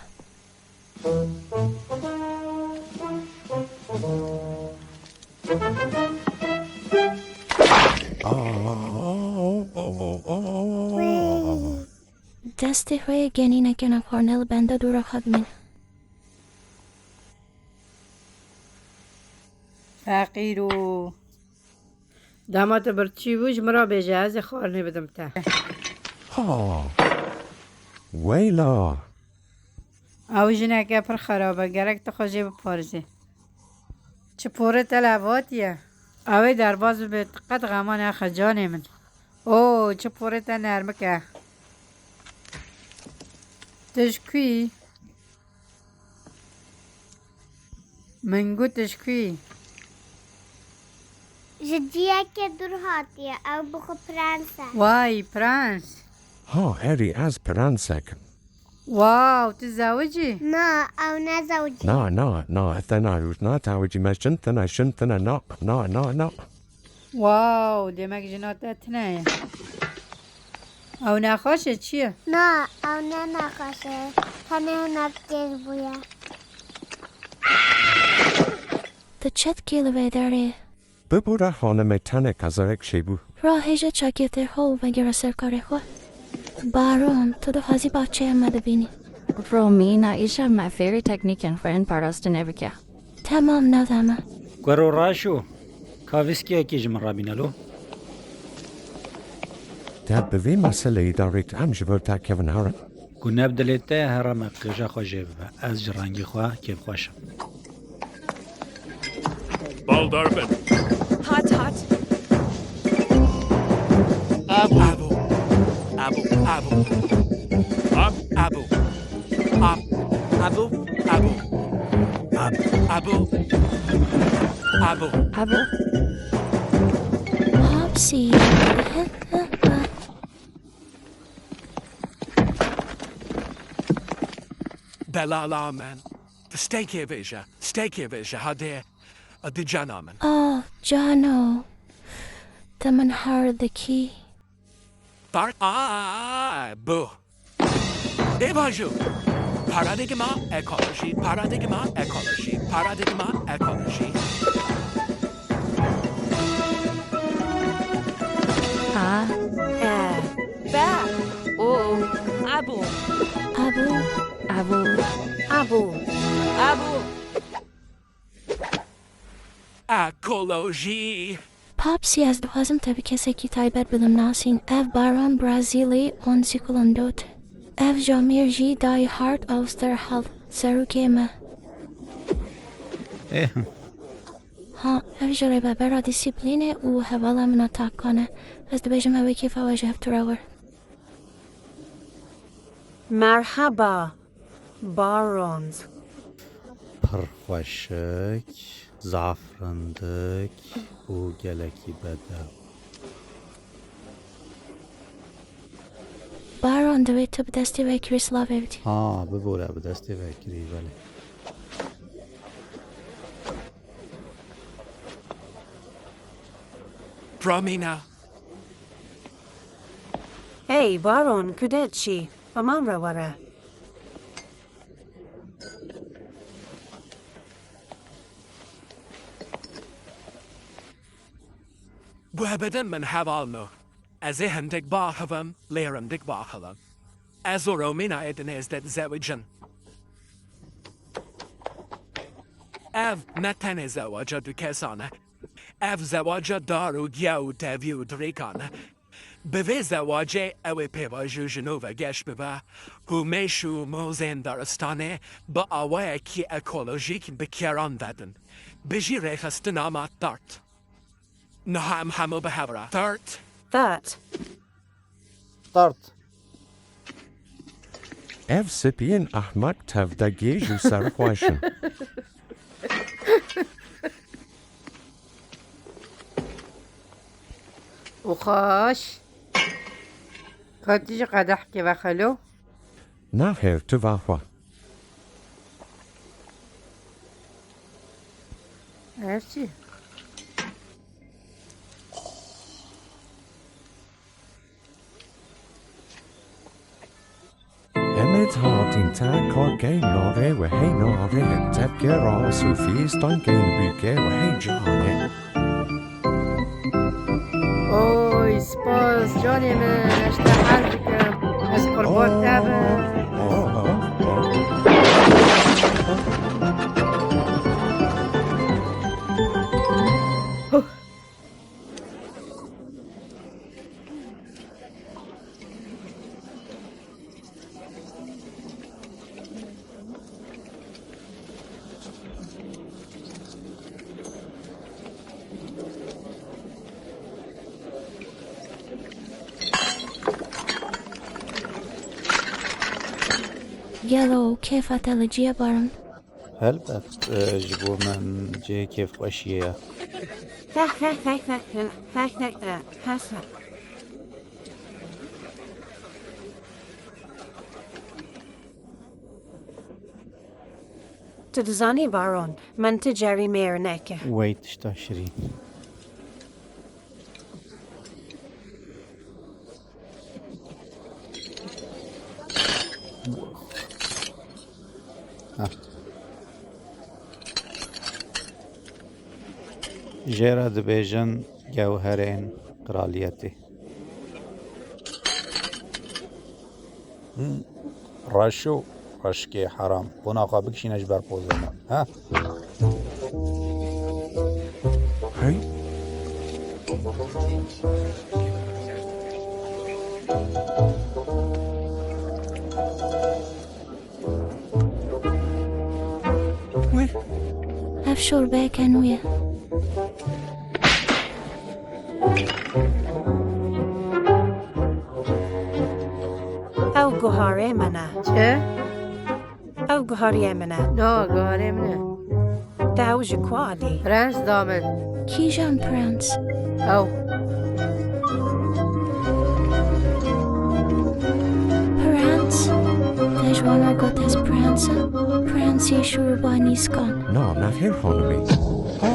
Destê xwe yê genî nekene xwarine li benda dûra xwe bimîne. Feqîro. Dema tu birçî bû, ji min re bêje, ez ê xwarinê bidim te. Ha! Weyla! Ew jineke pir xerab e, gerek tu xwe jê biparêzî. Çi porê te li hev hatiye? Ew ê derbas bibe, tu qet xema nexe canê min. Oo, çi porê te nermik e. Tu ji ku yî? Min got tu ji ku yî? Ji ciyekê dûr hatiye, ew bi xwe prens e. Way, prens! Ha, herî ez prensek im. Wow, tu zewicî? Na, ew nezewicî. Na, na, na, ez te na, na tewicî, me şin tine, şin tine, na, na, na, na. Wow, demek jina te tune ye. Ew nexweş e, çi ye? Na, ew ne nexweş e. Tenê hinek kêr bûye. Tu çi dikî li vê derê? Bibûre xanimê, tenê qezerek çêbû. Ra hêja çakê tê xwe û vegere ser karê xwe. Baron, tu dixwazî baxçeya me bibînî? Romîna, îşev me fêrî teknîkên xwe yên parastinê bike. Temam, navda me. Kuro raşo, ka vîskiyekî ji min re bîne lo. Te bi vê meseleyê de rêt em ji vir te kevin herin? Ku ne bi dilê te, here me qêja xwe jê bibe. Ez ji rengê xwe kêfxweş im. Baldar bin. Hat, hat. Abo. Abo. Abo, abo. Ab. Abo. Ab. Abo. Ab. Abo. Abo. Abo. Popsy. Delala min. Stêkê vêje. Stêkê vêje. Hadi. Hadi cana min. Ah, cano. Te min har dikî. Par-, aa, bu. Ê vajo. Paradigma ekoloji, paradigma ekoloji, paradigma ekoloji. A. E. Ba. O. Abo. Abo. Abo. Abo. Abo. Ekolojî. Popsy, ez dixwazim te bi kesekî taybet bidim nasîn. Ev Baron Brazili Onsikulondot. Ev jamêr jî Die Hard Austerhal, serokê me. Eh. Ha, ev ji rêvebera dîsîplînê û hevala min a Takan e. Ez dibêjim ew ê kêfa we ji hev tune wir. Merheba, Barons. Pir xweşik, zaf rindik û gelekî bedew. Baron, divê tu bi destê vekirî silavê bidî. Ha, bibore, bi destê vekirî, belê. Pramîna. Hey, Baron, ku diçî? Bi min re were. Guh bidin min hevalno. Ez ê hindik baxivim, lê rindik baxivim. Ez û Romînayê di nêz de dizewicin. Ev ne tenê zewaca du kesan e. Ev zewaca dar û giya û tevî û dirêkan e. Bi vê zewacê ew ê pêvajo ji nû ve geş bibe û mêş û mozên daristanê bi awayekî ekolojîk bi kêran vedin. Bijî rêxistina me tart. Niha em hemû bi hev re. Tart. Tart. Tart. Ev spiyên ehmeq tevde gêj û serxweş in. Û xweş. Ka tu jî qedehkê vexelo. Nexêr tu vexwe. Ev çi? Em ê hatîn te kar keyn norê we hey norê tepke ras û fîstan keyn bûke we hey canê. Oy, spas canê min, ez te hez dikim. Ez qurban te bim. Gelo kêfa te li cî ye Baron? Helbet, e, ji bo min cihê kêfxweşiyê ye. Tu dizanî Baron, min tu carî mêr neke. Wey tişta şirîn. Jê re dibêjin gewherên qiraliyetê. Reşo, reşkê heram. Bona xwe bikişîne ji ber pozê me. Ha? Hey. Ev şorbeyeke nû ye. Ew guharê min e. Çi? Ew guhariyê min e. Na, guharê min e. Te ew ji ku alî? Prens da min. Kîjan prens? Ew. Prens? Te ji wan re got ez prens im? Prensê şûr û banîskan. Na, nexêr xanimê. Ha.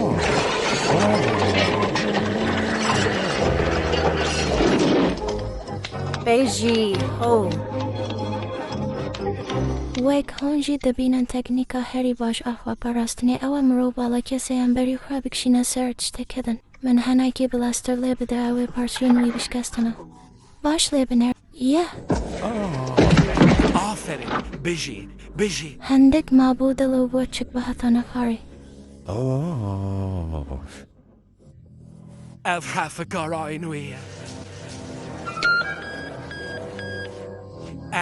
Bêjî, ho. Wek hûn jî dibînin teknîka herî baş a xweparastinê ew e mirov balakesê yan berî xwe bikişîne ser tiştekê din. Min henekî blaster lê bide ew ê parçeyên wî bişkestine. Baş lê binêr. Yeh! Aferin. Bijî. Bijî. Hindik mabû dil û bo çik bihetane xwarê. Ev hefikarayên wî ye.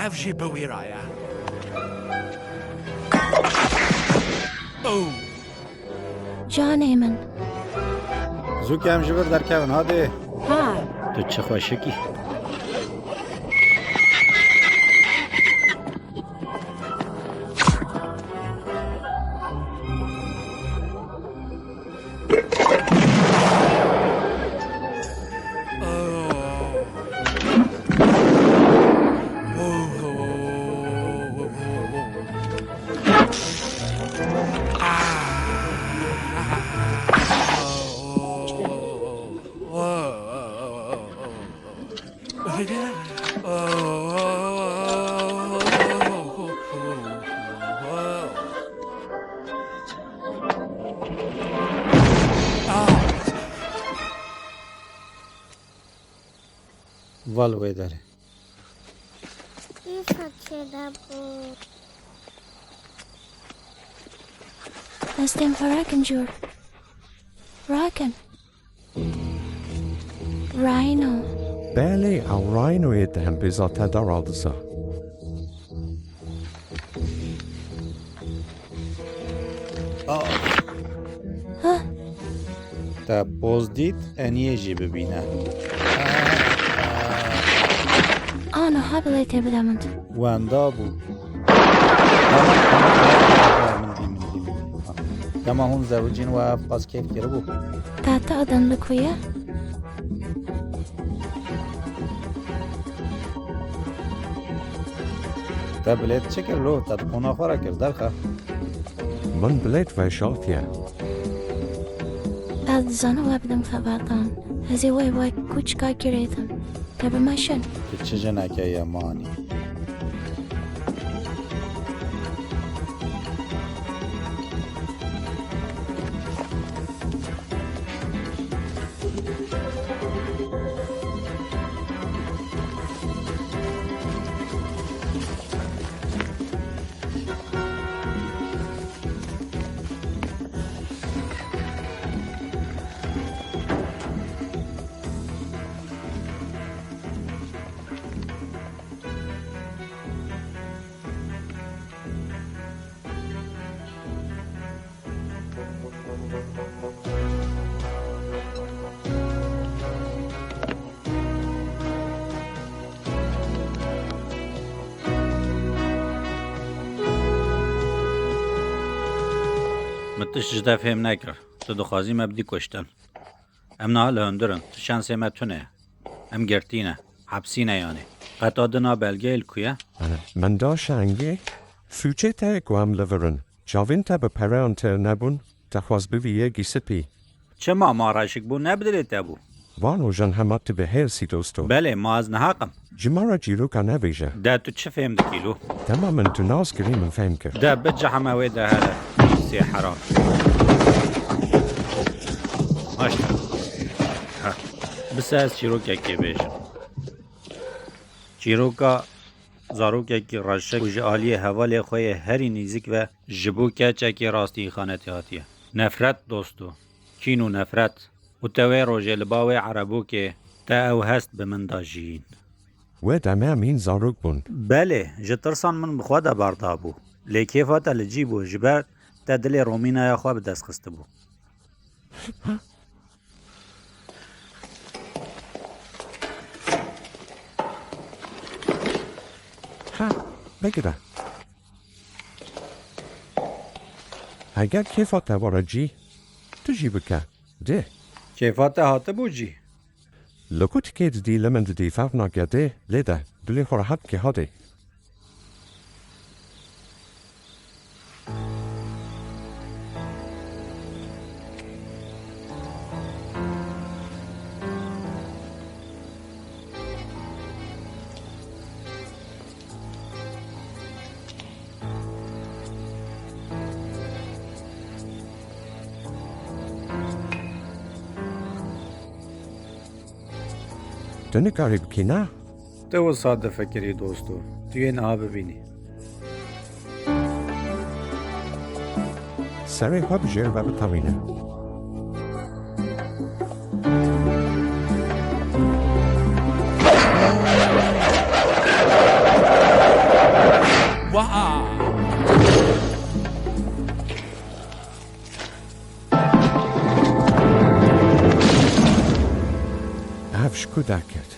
Ev jî bi wî re ye. Oh! Canê min. Zû ke em ji vir derkevin, hadê. Ha. Tu çi xweşik î. Va li wê derê. Îsa çêde bû. Ez tên xwe rakim jor. Rakim. Rhino. Belê, ew Rhinoyê di hembêza te de radisa. Ah. Hah. Te poz dît, eniyê jî bibîne. Ana, ha bilê tê bide min. Wenda bû. Tamam, tamam, tamam, tamam, min dî, min dî, min dî. Dema hûn zewicîn we ev qas kêf kiribû. Tata adan li ku ye? Te bilêt çi kir lo? Te di qona xwe re kir, derxe. Min bilêt veşartiye. Ez dizanim we bidim xeberdan. Ez ê we wek kûçika girêdim. Te bimeşin. Tu çi jineke yemanî. Min tişt ji te fêm nekir. Tu dixwazî me bidî kuştin. Em niha li hundir in. Tu şensê me tune ye. Em girtî ne. Hepsî ne yanî. Qeta din a belgeyê li ku ye? Min da şengê sûcê te ku em li vir in. Çavên te bi pereyan têr nebûn, te xwest bivî yekî spî. Çima ma reşik bû, ne bi dilê te bû? Van rojan hema tu bi hêrsî dosto. Belê, ma ez nehaq im. Ji me re çîroka nevêje. De tu çi fêm dikî lo? Dema min tu nas kirî min fêm kir. De bicihime wê de hele. Sê heram. Maşta. Ha. Bise ez çîrokekê bêjim. Çîroka zarokekî reşik ku ji aliyê hevalê xwe yê herî nîzik ve ji bo keçekî rastî îxanetê hatiye. Nefret dosto, kîn û nefret û te wê rojê li ba wê erebokê te ew hest bi min da jiyîn. Wê demê em hîn zarok bûn. Belê, ji tirsan min bi xwe de berdabû. Lê kêfa te li cî bû, ji ber te dilê romînaya xwe bi dest xistibû. Ha, bigire. Heger kêfa te were cî, tu jî bike. Dê. Kêfa te hatibû cî? Li ku tikê didî, li min didî, ferq nake dê, lê de, dilê xwe rehet bike hadê. Tu nikarî bikî, na? Tu wisa difikirî, dosto. Tu yê niha bibînî. Serê xwe bi jêr ve bitewîne. Wa! Pişku derket.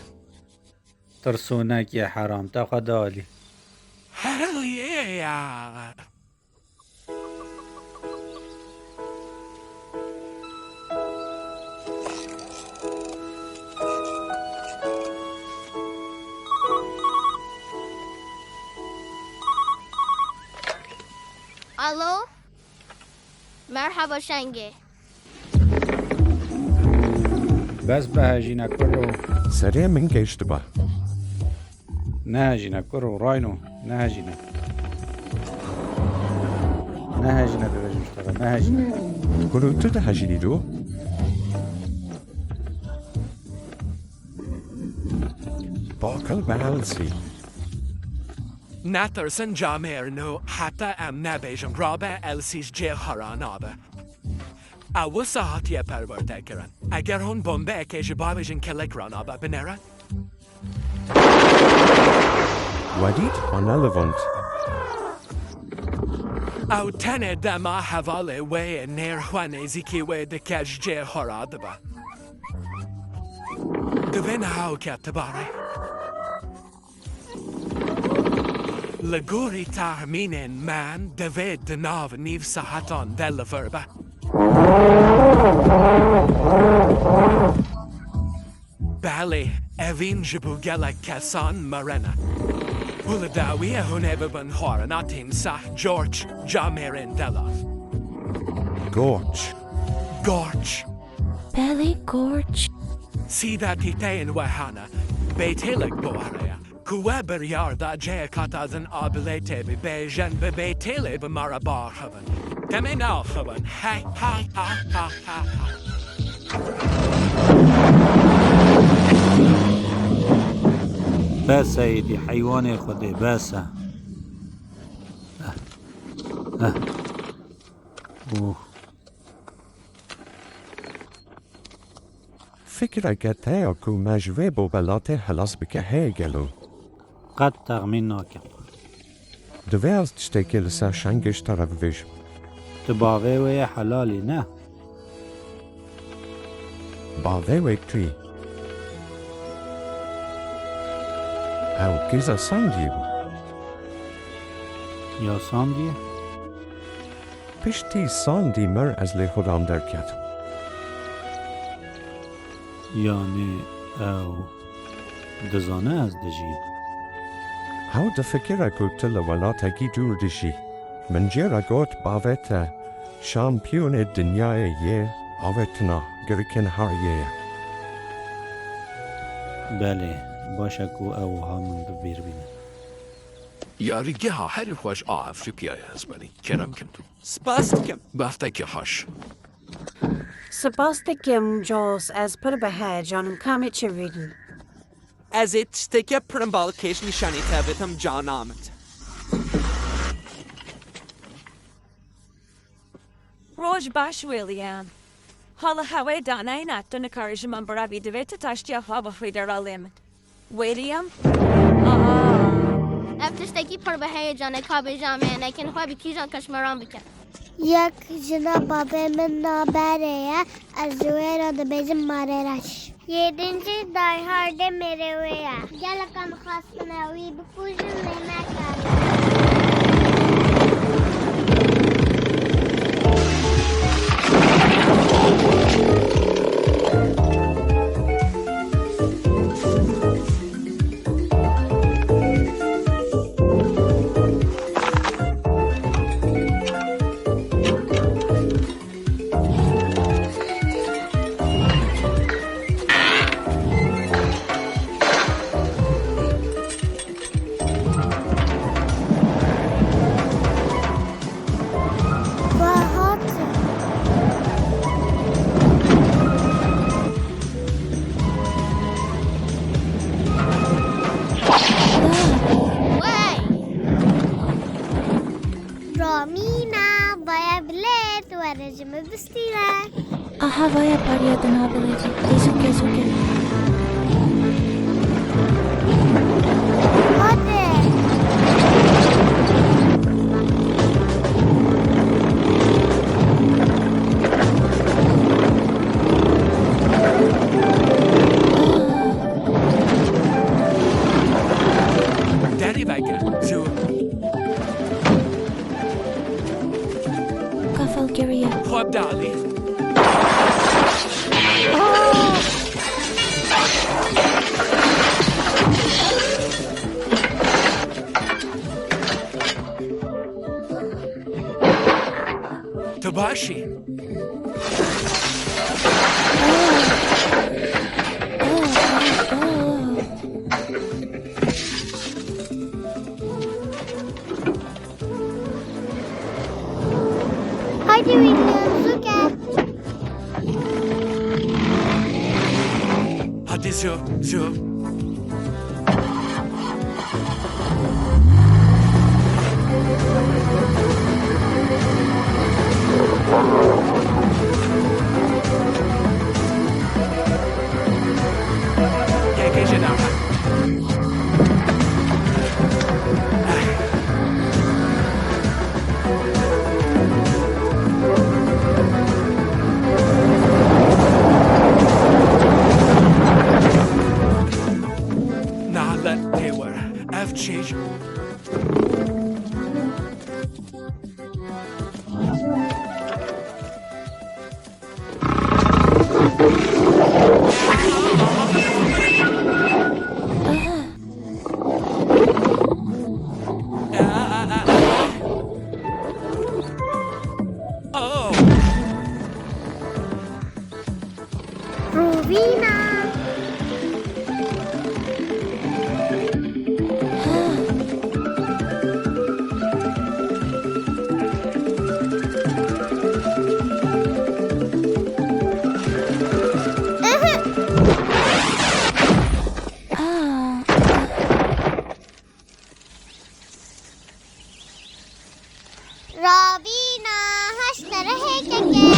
Tirsûnekê heram, te xwe dalî. Hell yeah! Alo? Merhaba Şengê. Bes be hejîne kuro. Serê min geştiba. Nehejîne kuro, rayno, nehejîne. Nehejîne dibêjim ji te re, nehejîne. Kuro tu dihejînî do? Bakil be Elsie. Netirsin camêrno, heta em nebêjin rabe, Elsie ji cihê xwe re nabe. Ew wisa hatiye perwerdekirin. Eger hûn bombeyekê ji bavêjin kelek re nabe, binêrin. Wedît xwe nelivand. Ew tenê dema hevalê wê yê nêr xwe nêzîkî wê dike, ji cihê xwe radibe. Divê niha ew ketibare. Li gorî texmînên me, divê di nav nîv saetan de li vir be. Belê, evîn ji bo gelek kesan mirin e. Û li dawiyê hûn ê bibin xwarina tîmsah, George, camêrên delal. George. George. Belê, George. Sî deqîqeyên we hene. Bêtêlek bo erê ye. Ku we biryar da cihê qata din a bilêtê bibêjin, bi bêtêlê bi me re biaxivin. Demê neaxivin. Hey, hey, ha, ha, ha, ha. Bes e êdî heywanê Xwedê, bes e. Eh. Eh. Oh. Fikreke te ya ku me ji vê bobelatê xilas bike heye gelo? Qet texmîn nakim. Divê ez tiştekî li ser Şengê ji te re bibêjim. Tu bavê wê yê helalî, ne? Bavê wê kî? Ew kîza Sandiyê bû. Ya Sandiyê? Piştî Sandî mir ez lê xwe dan derketim. Yanî ew dizane ez dijîm? Ew difikire ku tu li welatekî dûr dijî. Min jê re got bavê te şampiyonê dinyayê yê avêtina girikên hariyê ye. Belê, baş e ku ew wiha min bi bîr bîne. Yarîgeha herî xweş a Efrîpiyayê hezbenî. Kerem kin. Spas dikim. Baftekî xweş. Spas dikim, Jules. Ez pir bi heyecan im. Ka em ê çi bînin? Ez ê tiştekî pir balkêş nîşanî te bidim, cana min. Roj baş, William. Hala hewê daneyne, tu nikarî ji min birevî, divê tu taştiya xwe bixwî deralê min. William? Aa! Ev tiştekî pir bi heyecan e, ka bêje em ê enekên xwe bi kîjan keşmeran bikin. Yek jina babê min naberê ye, ez ji wê re dibêjim Marereş. Yedinci Die Hard'ê mêrê wê ye. Gelek em xwestine wî bikujin, lê nekare. Ramîna, vaya bilêt, were ji min bistîne. Aha, vaya pariya di nav bilêt. Tê zû ke, zû ke. Hadi. kişî. Haydi William, zû gel. Hadi zû, zû. Gel, gel, gel, gel. Nalet tê were. Ev çêj. Rûvîna. Ravîna, haşt derehê keke.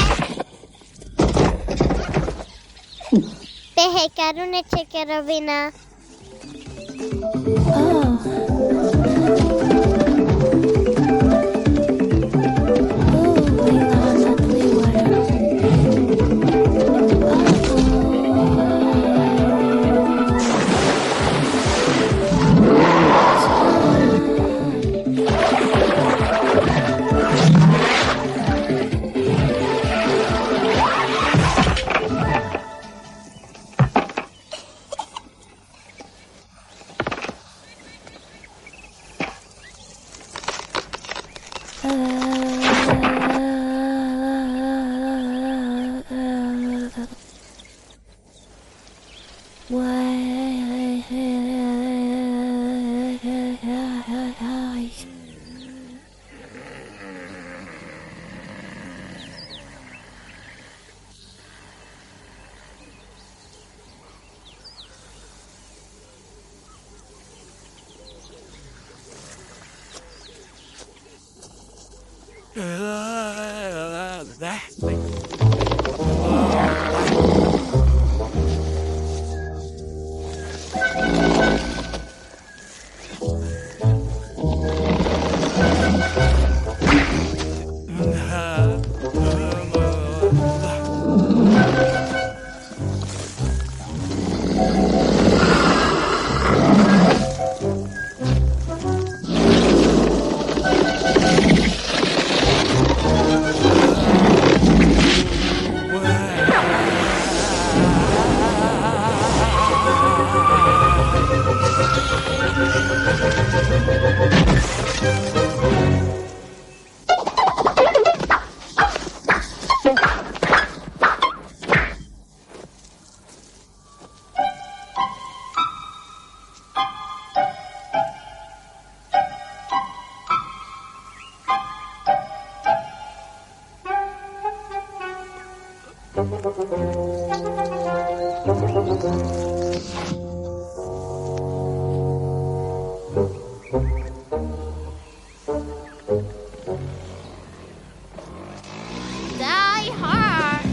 Bêhêkarûne çêke Ravîna. Die Hard.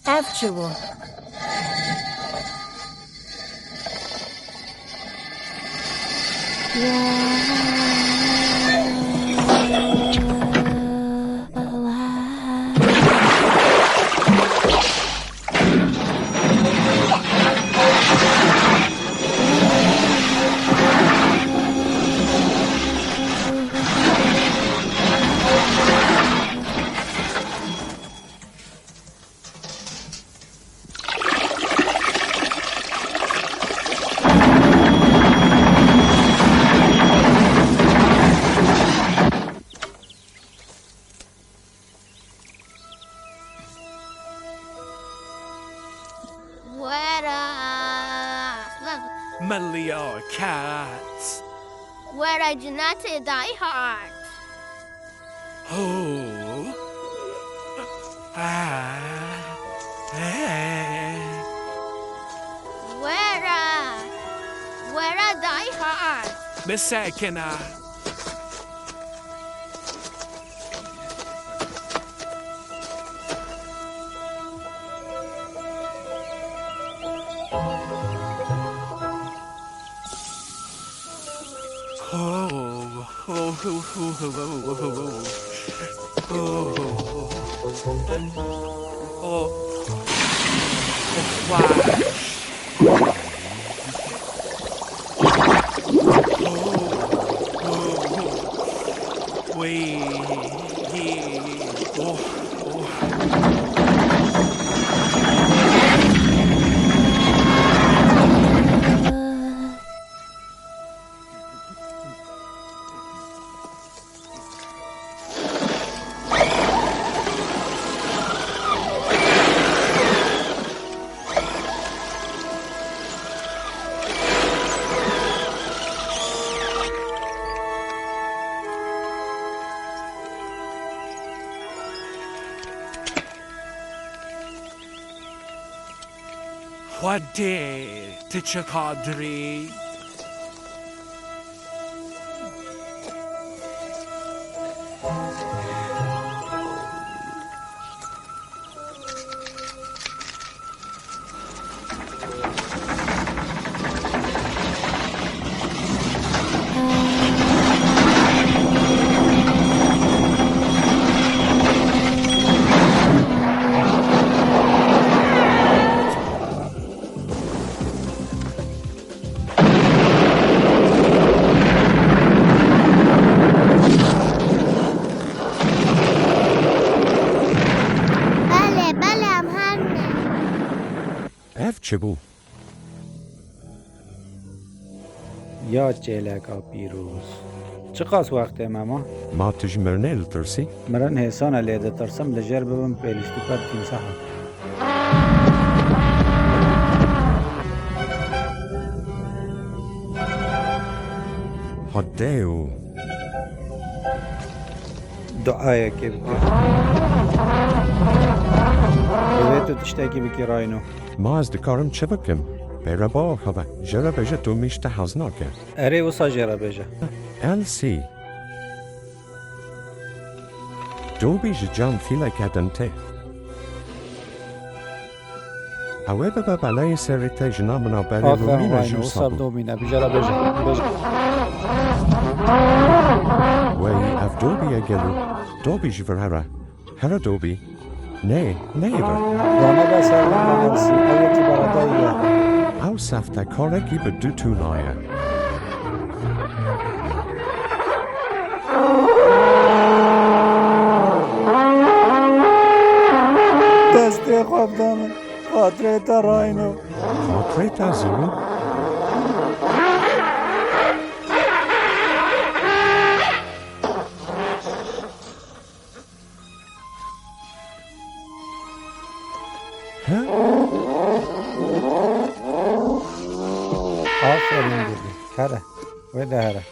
Ev çi bû? Were. Milya ket. Were cinatê dayî hat. Ho. Ah. Eh. Were. Were dayî hat. Bisekine. Wî, yî, oh, oh. Xwedê, tu çi qadirî? Belê, belê, em herin. Ev çi bû? Ya çêleka pîroz. Çiqas wextê me ma? Ma tu ji mirinê ditirsî? Mirin hêsan e, lê ditirsim li jêr bibim pêlîstûka tîmsaha. Xwedê û. Duayekê bike. Divê tu tiştekî bikî Rayno. Ma ez dikarim çi bikim? Pêre bawer xeve, jê re bêje Dobî ji te hez nake. Erê, wisa jê re bêje. Elsie. Dobî ji cem fîleke din tê. Ew ê bibe beleyê serê te jina min a berê Aferin Lumîna Rayno, jî wisa wisa bû. Dobî ne, bi jê re bêje. Bêje. Wey, ev Dobî ye gelo. Dobî ji vir here. Here Dobî. Nê, neyê vir. Rane be ser min Elsie, ew yekî beredayî ye. Ew saftekarekî bi du tûna ye. Destê xwe bide min. Xatirê te Rayno. Xatirê te Zulu. He? Here, wê de here.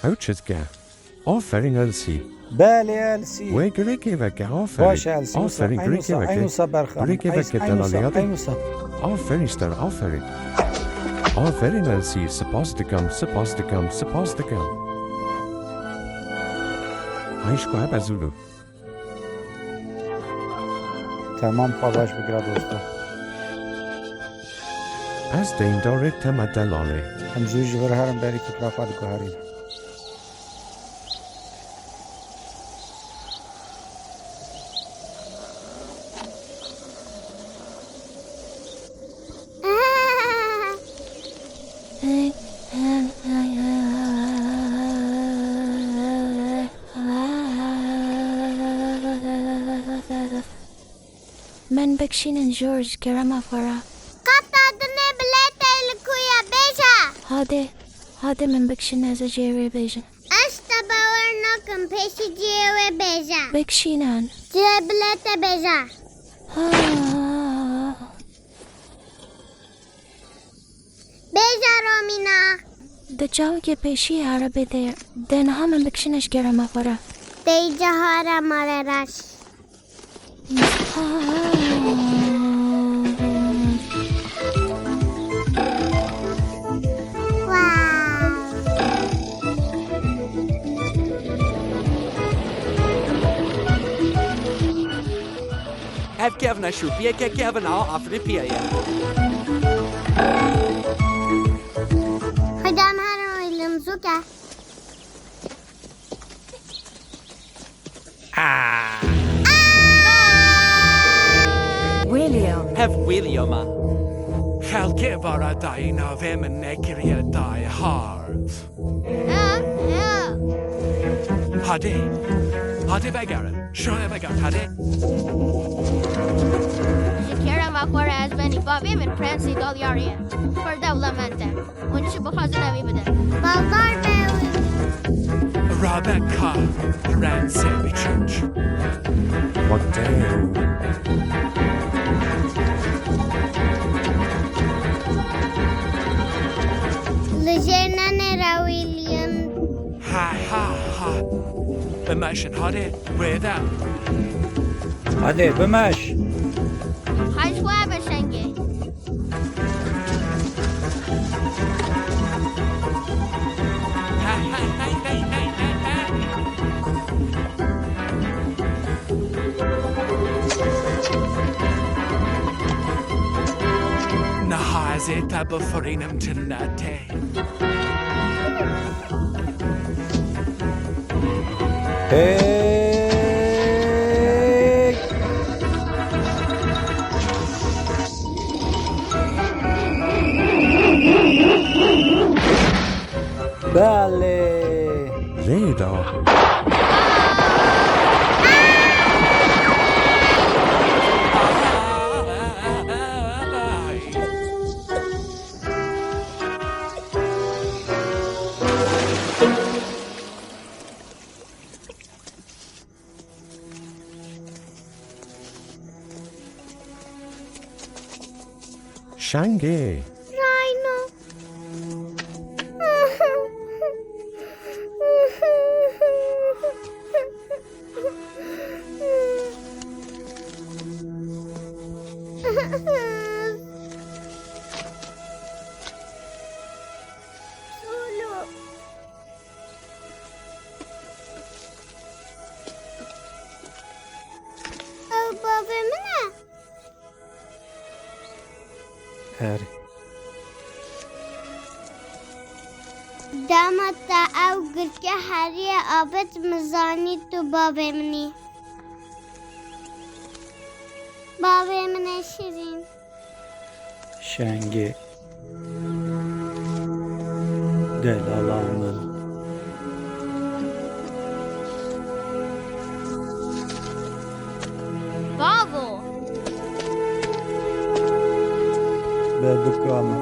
Ew çizge. Aferîn Elsî. Belê Elsî. Wê girêkê veke, aferîn. Baş e Elsî, wisa, Aferîn, eyn girêkê wisa, veke. Eyn wisa berxan. Girêkê veke, eyn wisa, delalê, hadi. Eyn wisa. Aferîn star, aferîn. Aferîn Elsî, spas dikim, spas dikim, spas dikim. Hayş ku hebe zûlû. Temam, xwe baş bigire dosto. Ez deyndarê te me delalê. Em zû ji vir herin berî kî xwe diguherîn. Min bikşînin George, kerema xwe re. Qata dinê bilêtê li ku ye bêje? Hadi, hadi min bikşîne ez ê cihê wê bêjim. Ez te bawer nakim, pêşî cihê wê bêje. Bikşînin. Cihê bilêtê bêje. Ha. Bêje Romîna. Di çawikê pêşî erebê de ye. De niha min bikşîne ji kerema xwe re. Tey cihara mare reş. Ev kevneşopiyeke kevin a Afrîpiyê ye. Hocam her oyun zuke. Ah. William. Hev William a. Xelkê vara dayî navê min nekiriye Die Hard. Ya, ya. Hadi. Hadi vegerin. Şuraya vegerin. Hadi. Ji kerema xwe re ez benî bavê min prensî Galyarê ye. Pir dewlemend e. Hûn çi bixwazin ew ê bidin. Baldar be wî. Rabe ka prensê biçûk. What the hell? Li jêr nenêre William. Ha, ha, ha. Bimeşin, hadi, wê de. Hadi, bimeş. Xweş we be Şengê. Niha ez ê te bifirînim, tu ne tê. Hey! Belê. Lê da. Şengê. Rhino. Solo. Ew bavê min e? Erê. Dema te ew girke heriye avêt, min zanî tu bavê min î. Bavê min ê şirîn. Şengê. Delala min. Bavo! Bebika min.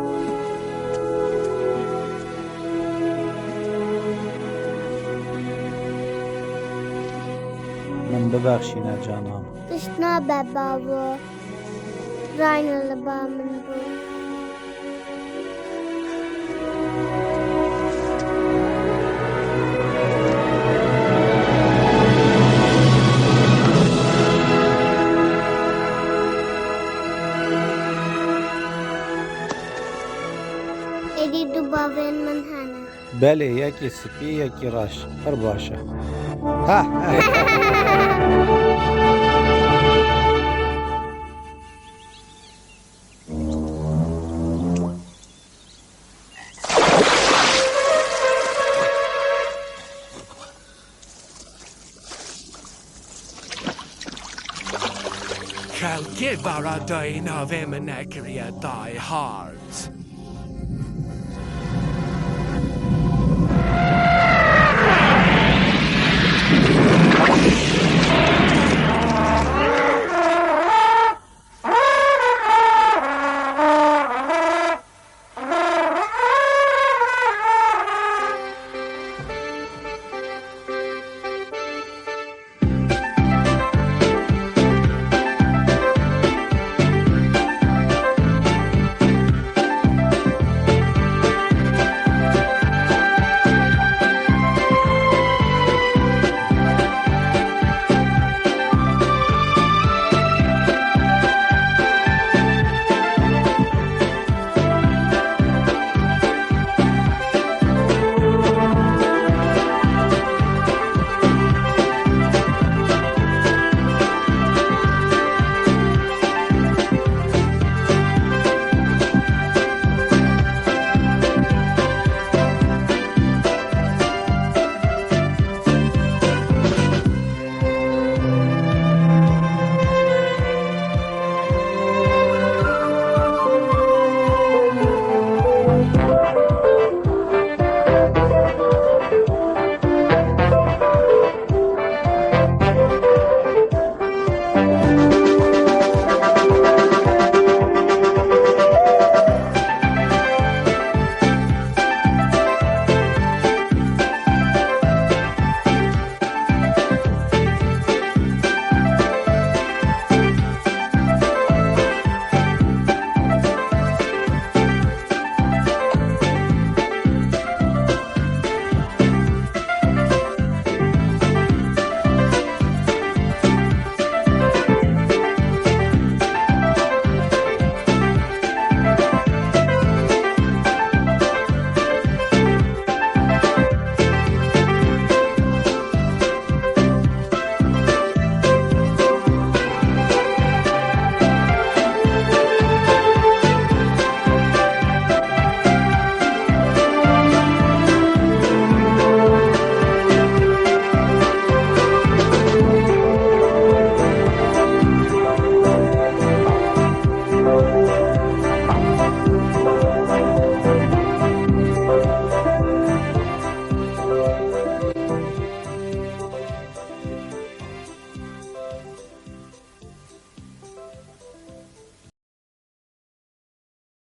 Min bibexşîne cana min. Tişt nabe bavo. Rayna li ba min bû. Dî du bavên min hene. Belê, yekî spî, yekî reş. Pir baş e. Ha! Xelkê bara dayî navê min nekiriye Die Hard.